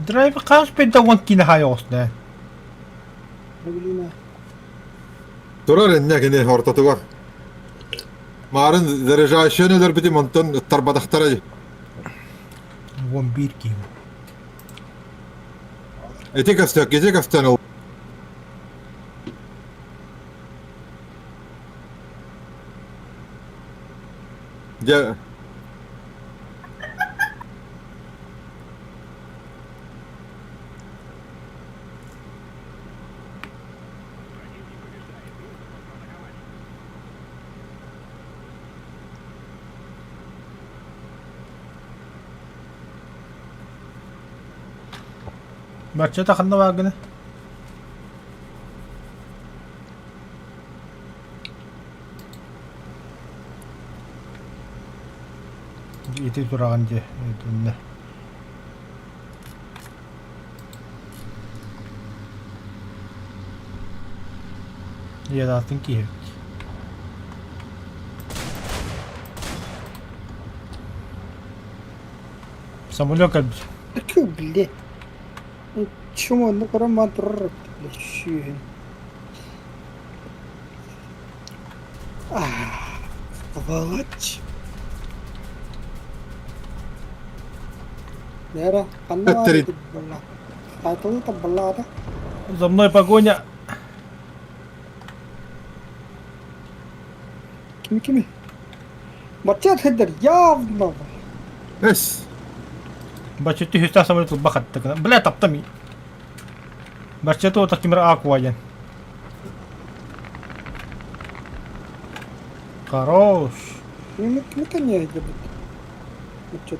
Драйв хас пентагон киинэ хаайа оҕуста Блин, Турар иннэ кини ортотугар. Маарын заряжающий өлөрбүтүм онтон ыттарбатахтара дии. 11 киһи. Ити көстө, ити көстөн ыл. Дьэ Баччата ханна бааргына? Ити тураҕын дьэ, итиннэ. Ийэлаатын киһи эбит. Самолет кэлбит. Тьфу, блядь. Ну, чмо, ну Роман турар, блядь, сүһүн. Сволочь. Нера, ханна баар Төттөрү. эбит буолла. Хаатылы табалаата. За мной погоня. Кими кими? Бачча хедер явно. Эс. Бачча түһүстэ самолет ылба хатта Бля, таптам. Бачча туота кимир акуа Хорош. Кими кими кини эбит. Бачча.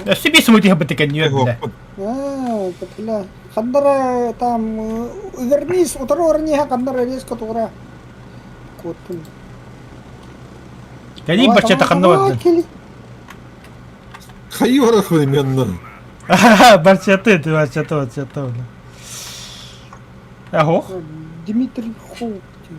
Өссө биир самолет иһэ бит бля. А, это бля. Хандара там вернись, утары орниха хандара резко тура. Куоттун. Кэлии бачча ханна бардын. Кели. Хайыы барахпын именно. Барчаты, ты барчаты, барчаты. Ах, Дмитрий Хоуптин.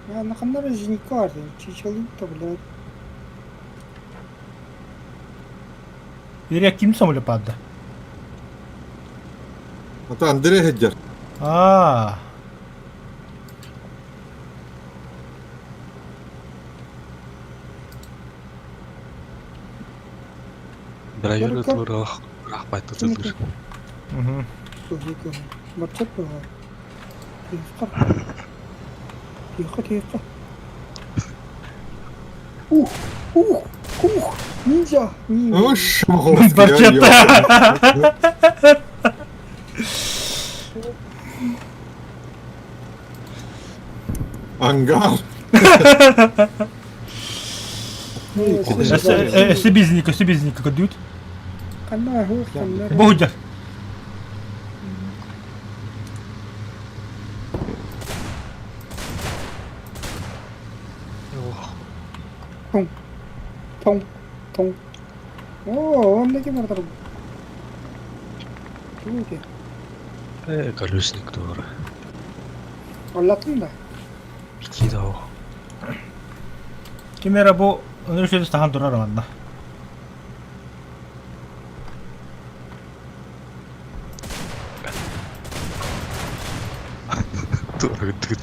Я на ханнара жникар, чичалык-то, блядь. Ирек ким самолет падды? Это Андрей Хеджер. Аа. Драйвер туурах рахпайт тутулур. Мгм. Барчат буолар. Тихо. Тихо, тихо. Ух, ух, ух, ниндзя, Ну, ниндзя. шмолский. Барчата. Ангар. Өссө бизник, өссө бизник көдүүт. Ханна хух, ханна. Бу Тоҥ, тоҥ. Оо, онно ким бардар? Тугу ити? Э, колесник туора. Аллатын да. Кидау. Ким эрэ бу ыныр тахан турар манна. Туора гыттыгыт.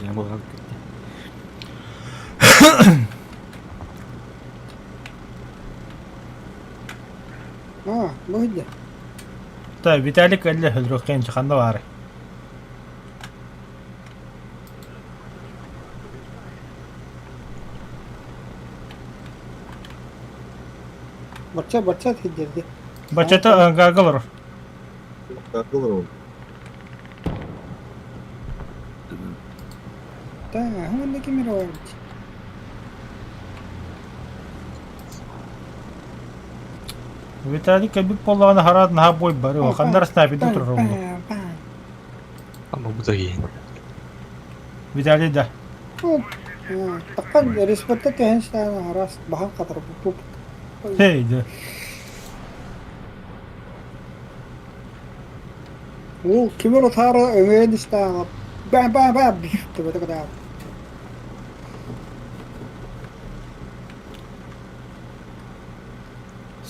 Я была Аа, бу иһдэ. Та Виталик әллә хөлрөккән чыканда бар. Барча, барча тиһдэрди. Бачата ангарга Да, онно ким эрэ бар эбит. Виталик кэлбит буоллаҕына хараат наһаа бой бары ханнар снайпердии турар онно. Ама бу да кейин. Виталий да. Таккан респорта тэһэн саана араас баһан хатар бу. Хей да. Ол кимер отаара өҥөйөн истээҕэ бам бам бам төбөтө кытаат.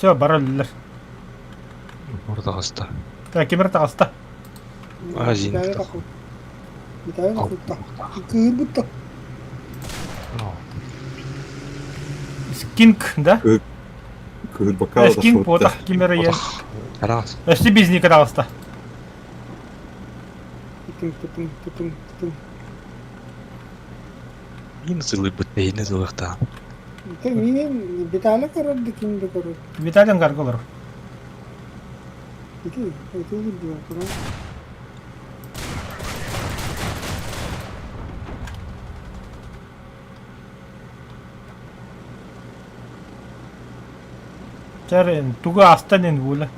Все, бары өллөр. Орда хаста. Та кимер таҕыста. А, зенит. Виталий тахулта. Кыырбытта. Скинк, да? Кыыр бакал Скинк буотах кимер е. Раз. Өссө бизника таҕыста. Тутун тутун тутун тутун. Мин сылыбыт бэйне сылыхта. Те мин Виталий көрөр да ким да көрөр. Виталий ангарга олорор. Ити ити диэн көрөр. Чэр тугу астан эн була.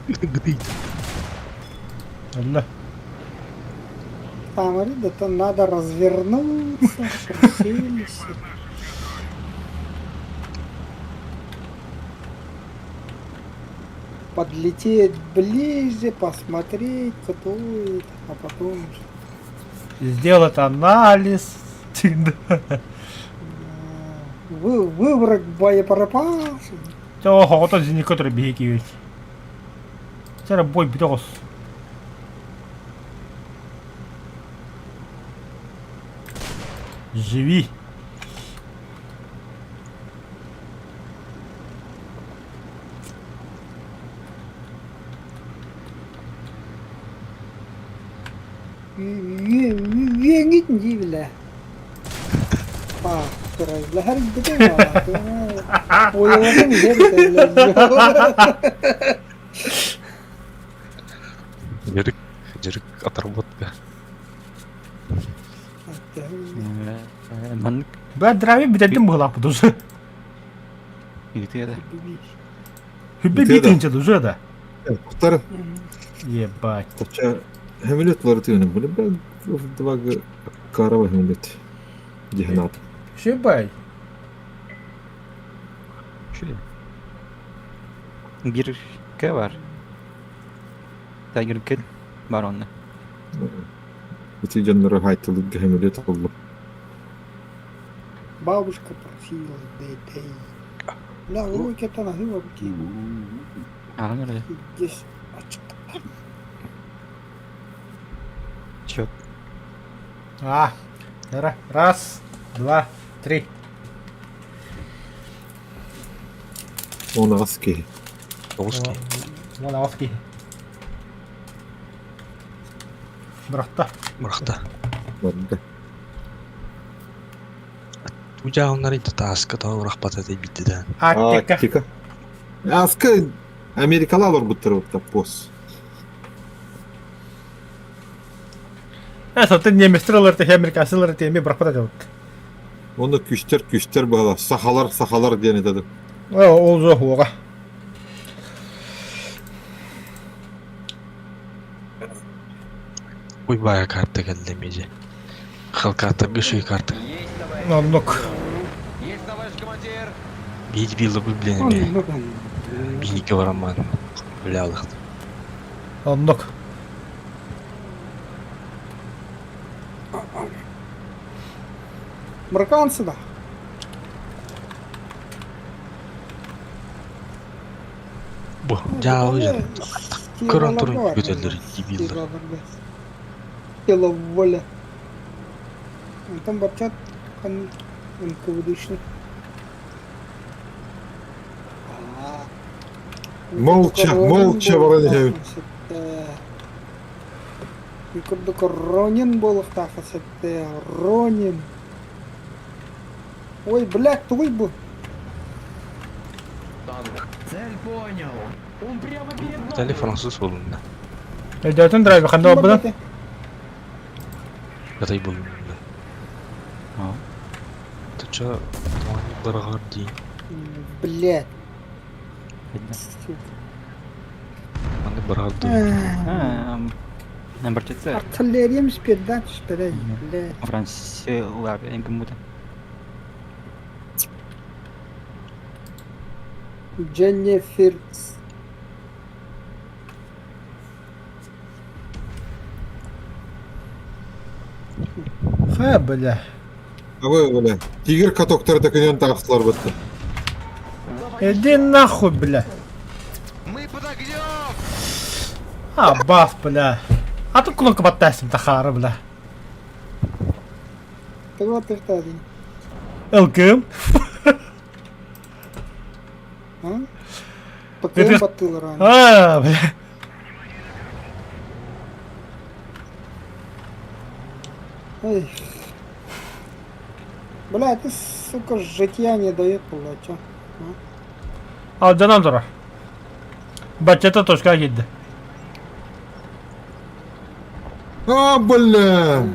Гыдыйт. Алла. Там это надо развернуться, прицелиться. Подлететь ближе, посмотреть, кто это, а потом уже, Сделать анализ. выбрать боеприпасы. Чэ оҕото зенитка турар биһи киһибит. Чэ бой бүтэ оҕус. Живи. Үөҥҥүт дии билэ. Паахтырайлаһар Ойоҕун иһэр Дьарык, дьарык отработка. Маннык Бля, драйвер бүтэрдим быһылаах бу. Ыытыа да. Хүббе Ыытыа да. битинче уже да. Куттар Ебать. Тача Хемилет ларытыгын били два карава хемилет. Дихнат. Шибай. Үчүгэй. Биир К бар. Tiger Kid бар онно. Ити дьоннору хайтылык хемилет оллу. Бабушка просила детей. Бля, ой, это нахуй Аҕаҥ эрэ. Здесь. Чё? А, раз, два, три. Он аҕыс киһи. Тоҕус киһи. Уон аҕыс киһи. Бырахта. Бырахта. Барда. Удьаалыннар инте тааска тоҕо бырахпат этэ биирдэ да. Арктика. Арктика. Аска Америкала олорбуттар пос. Э, сатын немецтер ылар те америкасы ылар те эми бырахпат этэ Оны күштер күштер бала сахалар сахалар диэн этеді. Ол жоқ оға. Ой бая карта кэллэ миже. Хал картарга шүй карта. Есть, товарищ. Оннук. Есть, товарищ командир. Биир биир лыбы билэн эмиэ. Биһиги барамман. Билялых. Оннук. Американцы да. Бу дьаалы дьон. Көрөн туран көтөллөр дебиллар. Тело воля. Там бачат НКВДшник. Молча, молча баран иһэбин. Курдук Ронин буолуохтаах сэтте Ронин. Ой, блядь, тугуй бу. Цель понял. Он прямо перед нами. Италия француз буолунна. Өйдөтүн драйв ханна барбыта? Кытай буолунна. Аа. Туча тоҕо быраҕар дии. Блядь. Хайда. Сука. Манны быраҕар дии. Аа, Номер Артиллериям спирдан түспэрэй, блядь. Франция гыммыта. Дженнифер. Ха, бля. Абы бля. Тигр катоктар да күнөн таҕыстылар бытты. Иди нахуй, бля. Мы под огнем! А, баф, бля. А тут кнопка баттасим, тахара, бля. Туга тыктадың? ЛКМ. А? ПКМ баттылар аны. А, бля. Эй. Бля, ты, сука, житья не дает, бля, чё? Алдьанан турар. Баччата точка киирдэ. А, бля!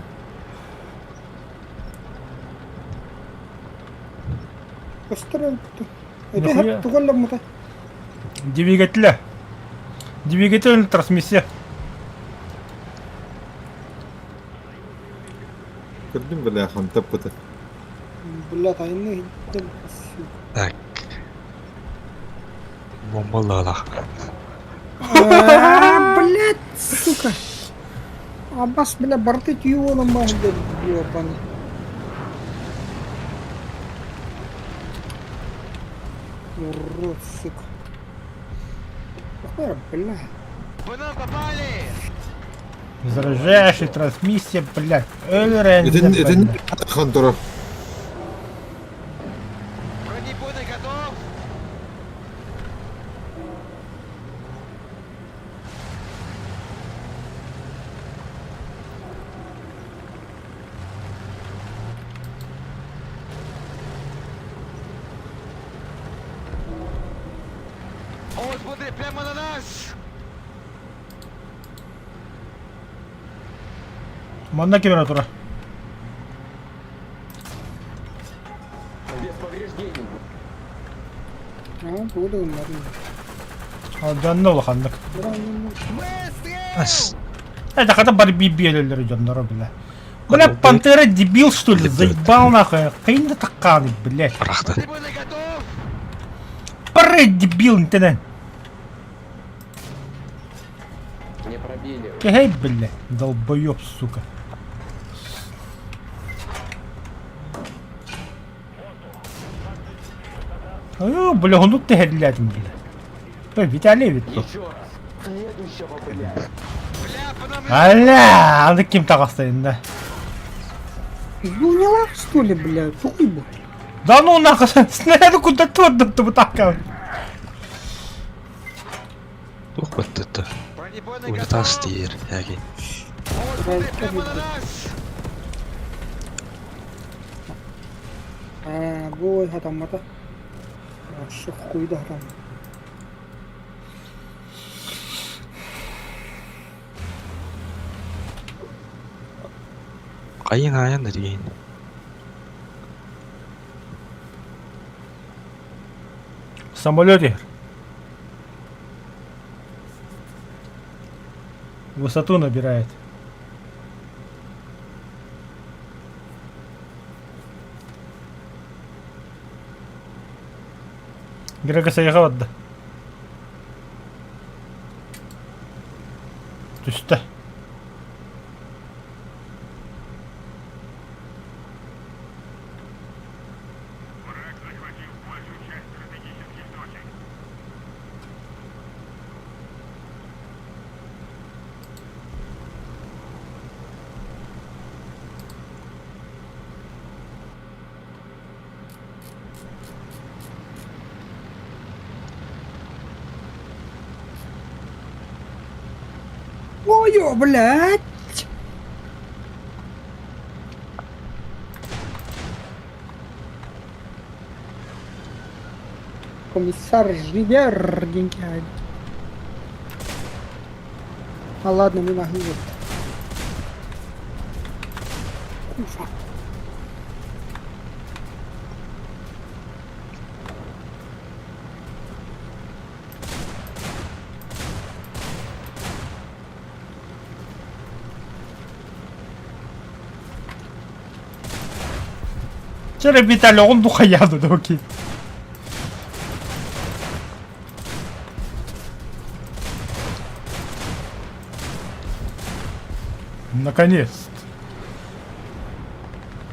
Көстөр Нихуя. Это туголламмыта. Двигателя. Двигатель трансмиссия. Көрдүм бля, хантаппыта. Бля, тайны Так. Бомбалаах. Блять, сука. Аббас, бля, борты түйіп бар ёбаный. Урод, сука. Какая, бля. По нам попали! Заряжающая трансмиссия, блядь. Өлөрөн. Итин итин хантора. Бронебойный готов! Он смотри, прямо на нас! Манна температура. Без повреждений. Аа, тугу да гыннарым. Алдьанна улаханнык. Ас. Это когда барби биэлэллэр дьонноро, бля. Бля, Пантера дебил, что ли? Заебал нахуй. Кыйын да таккааны, блядь. Арахтан. Пары дебил, нтенен. Не пробили. Эй, бля, долбоеб, сука. О, бля, он тут тэһэрлээтим, бля. Ой, Виталий ведь тут. Еще раз. Следующего, блядь. Аля, аны ким таҕыстайын да. Изгуняла, что ли, блядь? Туй бу. Да ну нахуй, снаряды куда туордум тубутакка. Туох баттатта. Унитаз тиер, яги. Аа, бу хатаммата. Вообще хуй да хатам. Хайын айан да диин. Самолет иһэр. Высоту набирает. Грека сайга барда. Түстэ. Ой, блядь! Комиссар Живер, деньги. А ладно, мы могли. Куфа. Чэ, Виталий, он духаяду, да окей. Наконец.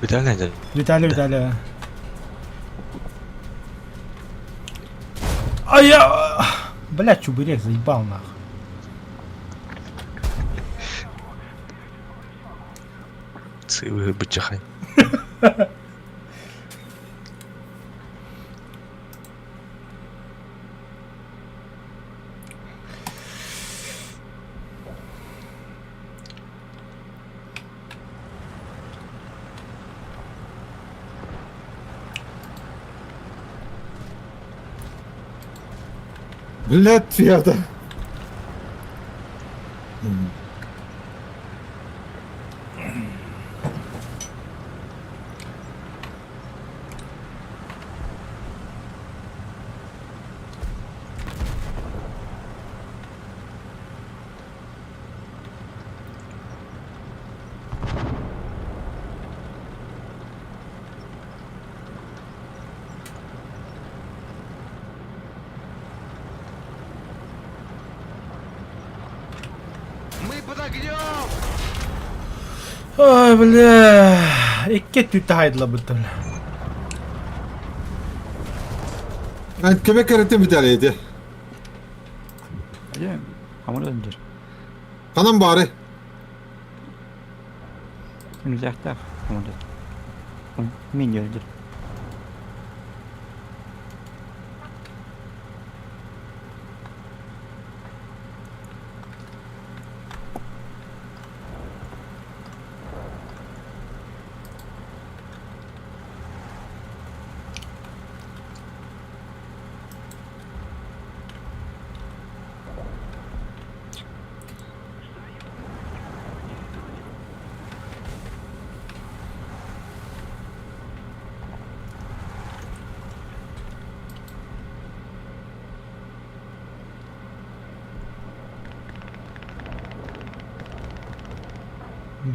Виталий да. Виталий, Виталий. А я... Бля, чубурек заебал нахуй. Сыылы бычахай. Блядь, фиата. Ой, бля. Икки өттүттэ хайдылабыттым. Кеме кэрэтин Виталий ити. Дьэ, хамыр өлдүр. Ханан баары? Үнүлээхтээх хамыр. Мин өлдүр.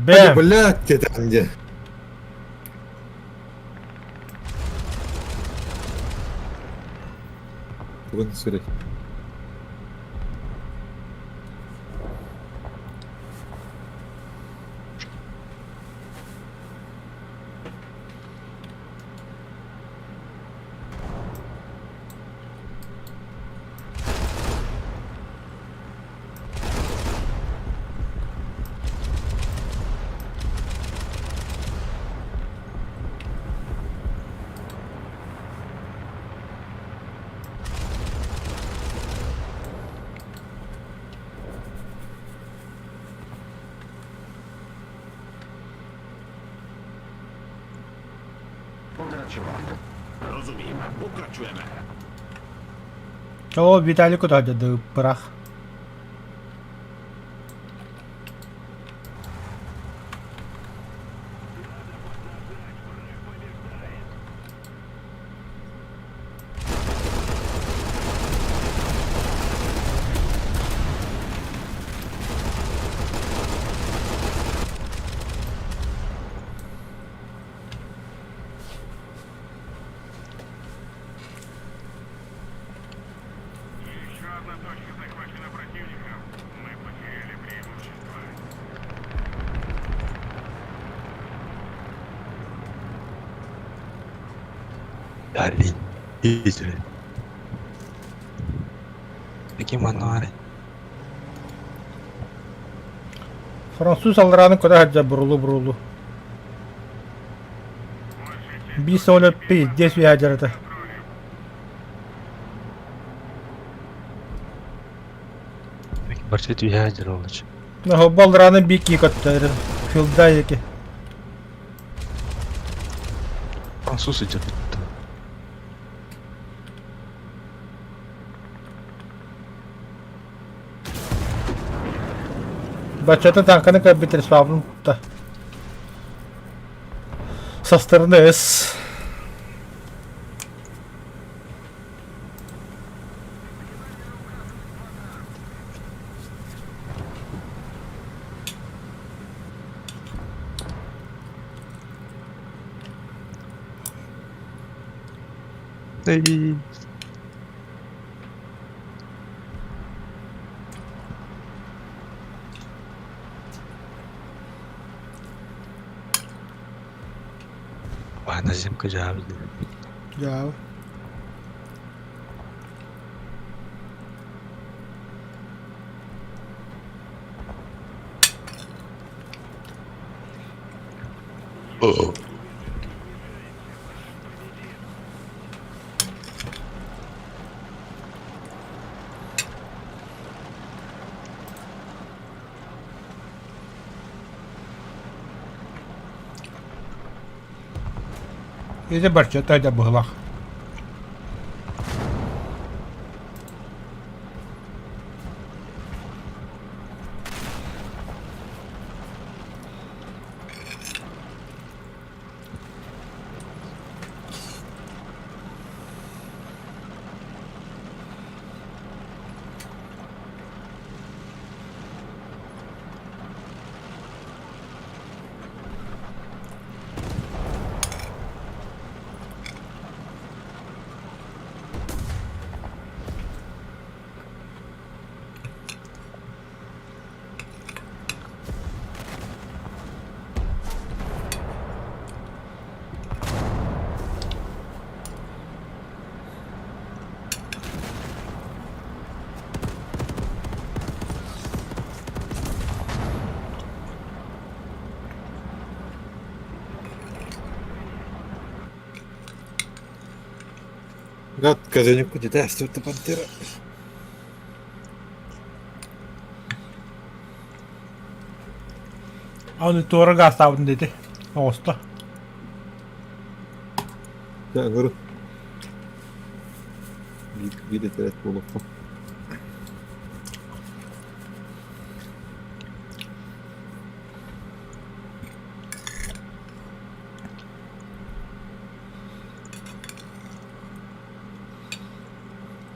Бэм! Блядь, диэтэҕин дии. Бүгүн сүрэй. Pokračovat. Rozumím. Pokračujeme. Оо, Виталий куда бырах. Еще одна точка захвачена противником. Мы потеряли преимущество. Блин, видели. Таким мануары. Француз алларааны куда сылдьар бурулу-бурулу. Биир самолет пиздец үөһэ Барча түһэ дьаролыч. Балларааны биир кии көттөр. Филда яки. Француз идет. Баччата тааҥканы көрбүт Респаблын тутта. Со стороны С. Эй. Ладно, земка жабы. Дьаабы. Ити барчата да быһылах. Гад, казанюку дедәс, это пантера. Аны туора гаастаабытын диэти оҕуста. Дьэ, ыҥырын. Биир биир этэрээт буолуохха.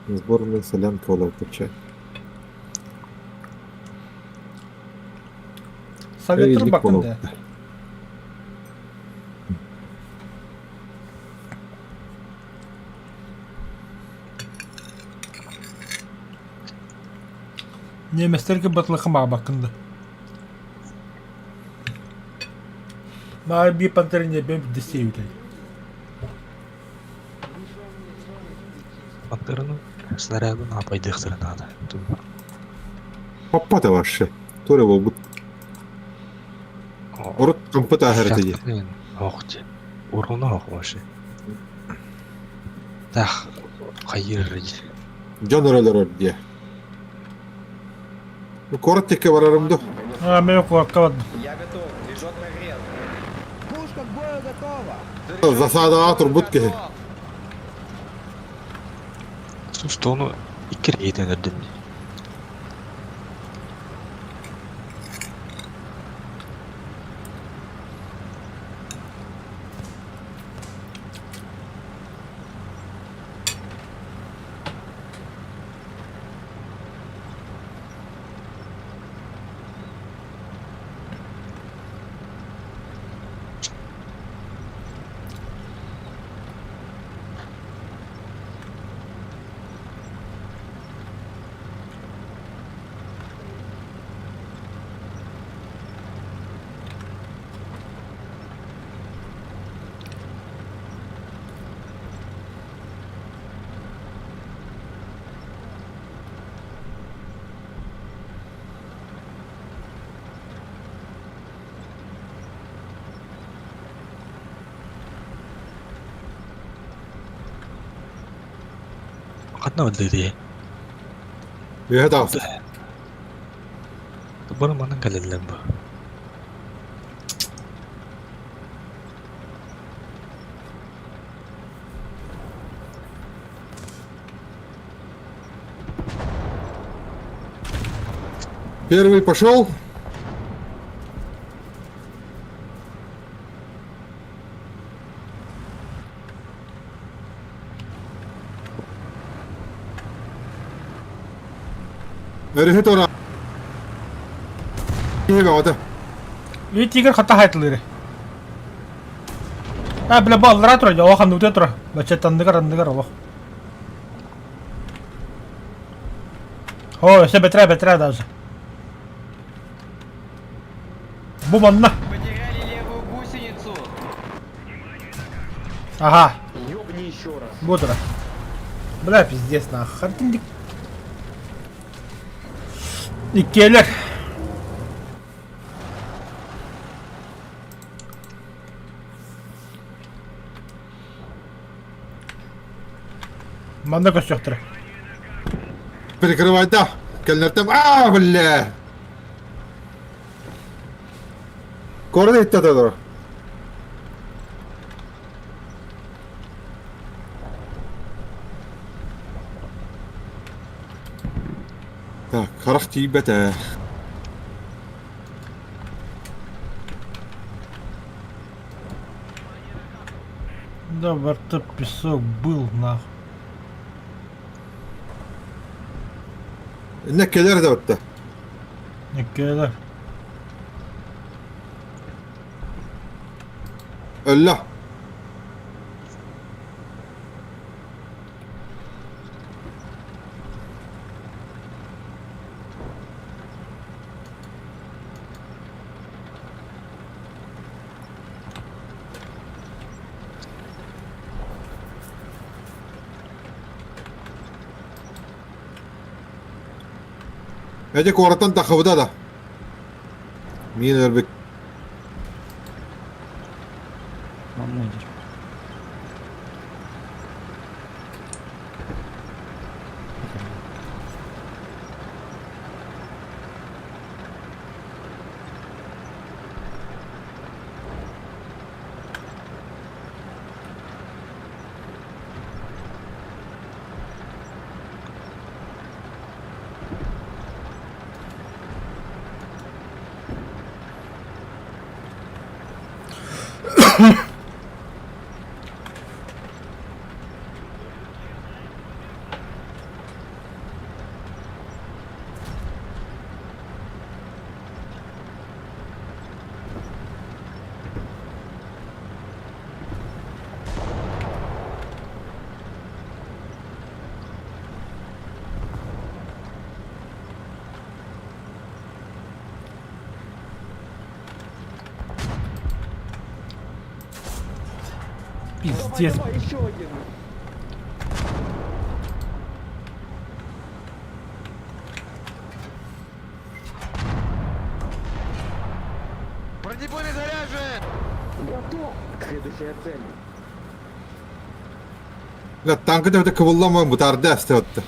Сборная солянка олорбучча. Советтар бакын да. Немецтерге батылықын бакын да. Маа би пантер не бем десеютэй. Пантераны снарядын апайдыхтары надо. Паппата вообще. Торе болбут. Урут компыта ахарты. Ох, Уруна ох вообще. Тах, хайыр. Дьон өрөлөр дие. Куорат текке барарым ду. А, мен куоракка бардым. Я готов. Движок нагрел. Пушка к бою готова. Засадаҕа турбут киһи. Сустону икки рейден эрдим. Ханна өддү Үһэ таҕыста. Бары манан кэлэллэр бу. Первый пошел. Өрүһү туора. Киһи бөҕөтө. И тигр хата хайтылыры. А, бля, баллара тура, олох аннута тура. Бача андыгар андыгар олох. О, все бетре, бетре даже. Бу манна. Потеряли левую гусеницу. Ага. Ёбни еще раз. Бу тура. Бля, пиздец, нахуй. Хартиндик. Иккиэлэр. Манна көстүөхтэрэ. Прикрывай да. Кэллэртэм. Аа, бля. Корон иттэ тодор. Так, харах тиийбэт ээ. Да, во рту песок был, нахуй. Иннэ кэлэр да батта. Иккиэлэр. Өллө. Эти куораттан тахыбыта да. Миин өлбүт. Манна идешь. Пиздец. Давай, еще один. Бронебойный заряжен! Готов. Следующая цель. Бля, танка да кыбыллама бутарды астыотты.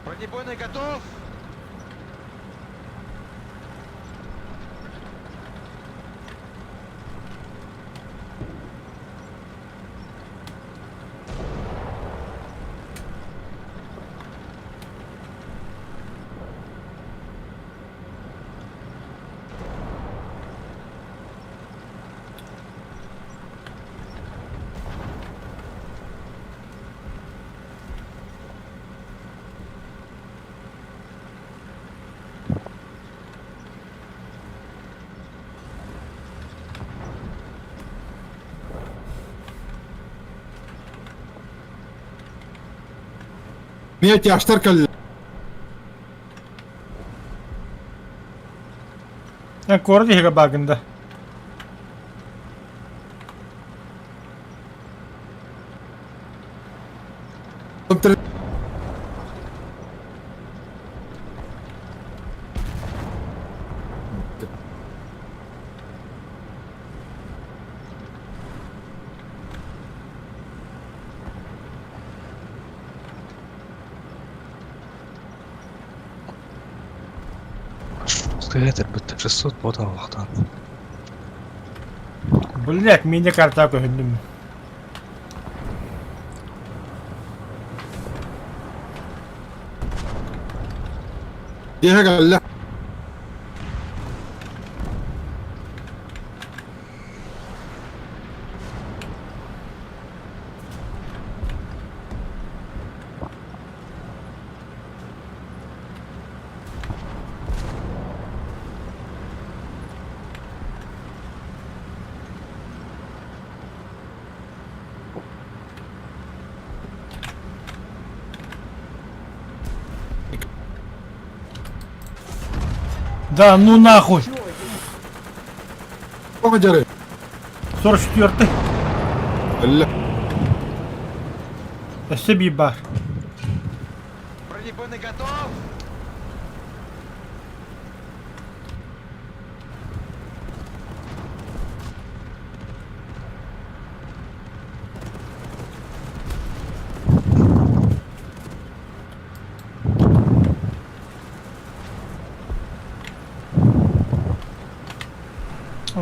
Бронебойный готов! Мия тяжтар кэллэ. Куорат иһигэр бааргын да? Стоять, бытта 600 бота аллахтан. Блять, мини карта көһүннүм. Дьиэ кэллэ. Да ну нахуй! Тоҕо дьарый? 44-й. Өллө. Өссө биир баар. Бронебойный готов!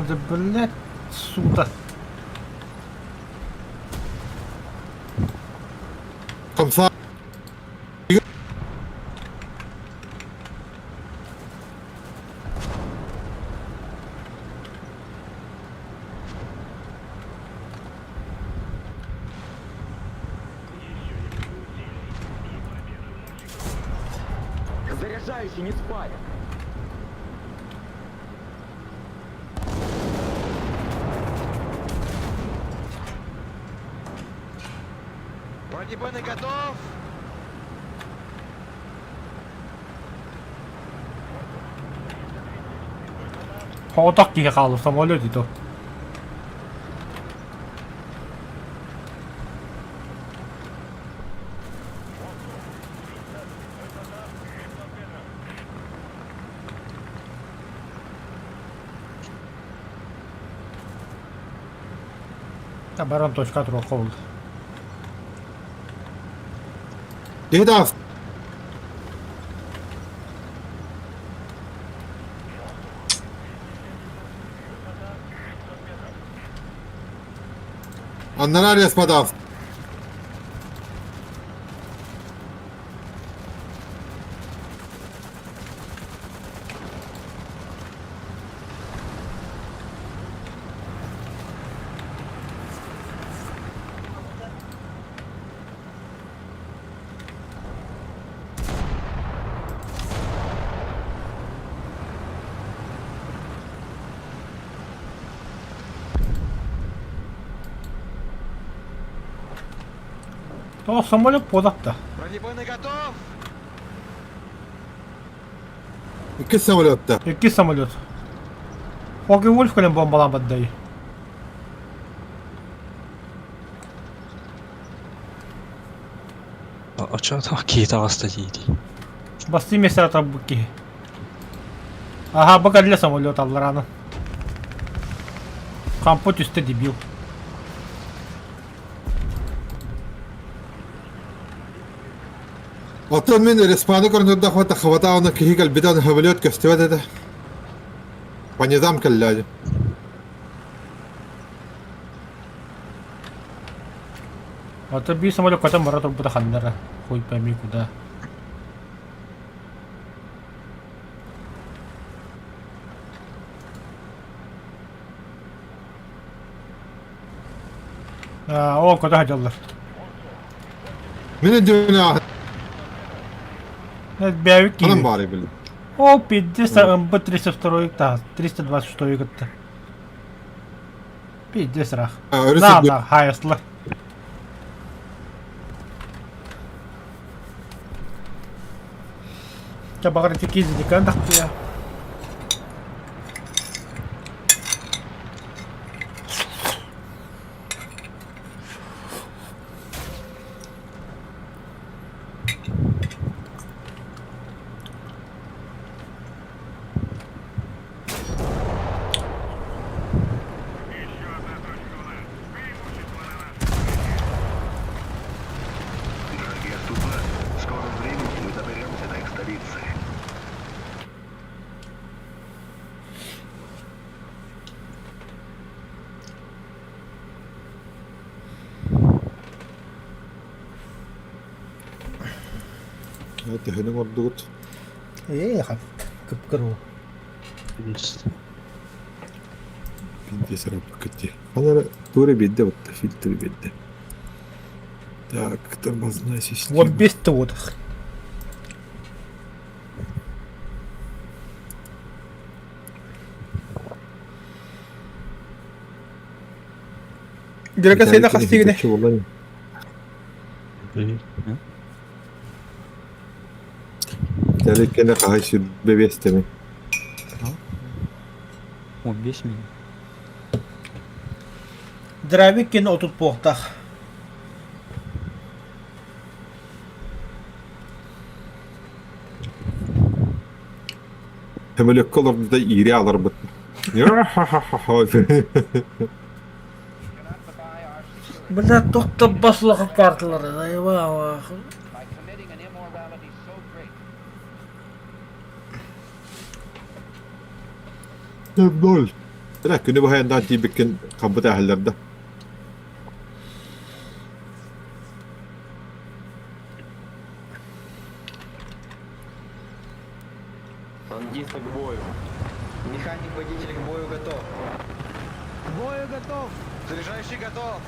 Да блять, сука. Хамса. Заряжающий, не спать. Бронебойный готов! Соҕотох киһи хаалла самолет ито. Баран точка туруохха буолла. Дедав. Аннараа респадав. Тоҕо самолет буолатта? Бронебойный готов! Иккис самолетта. Иккис самолет. Фокке-Вульф кэлэн бомбалаан баддай. Оччотох киһи таҕыста дии-дии. Бастыы миэстэҕэ тарбыт киһи. Аһа, бу кэллэ самолет аллараанан. Хампы түстэ дебил. Оттон мин респаны көрөн турдахпына таххыбатаҕына киһи кэлбитэ аны самолет көстүбэт этэ. По низам кэллэ. А то биир самолет көтөн бара турбута ханнара. Хуй пойми куда. А, ол көтө сылдьаллар. Мин өйдүүнэ Бэйбит ханан киһи. баарый били. Ол пиздец МБ 302 таас 326 кытта. Пиздец ыраах. Өрүс На, на, хайаслар. Чэ баҕар ити кизникан тахтыа. Еще одна точка у нас. Преимущество на нашей стороне. Враги отступают. В скором времени мы доберемся до их столицы. Төһөнү оҥордугут? Ээ, кып-кырыл. Пиздец рабыкати. Она туре бедде вот фильтр бедде. Так, тормозная система. Вот без вот. Дирека сейда хастигine. Телекене хаһай сүрбэ биэстэми. 15 минут. Дравиккин отут буохтах. Көмөлөккө олорбута иири аларбыт. Бля, туох да баслаха карталары, айва. Ноль. Бля, күнү баһайандаан тиийбиккин хампыт ааһаллар да. Танкисты к бою. Механик-водитель к бою готов. К бою готов! Заряжающий готов.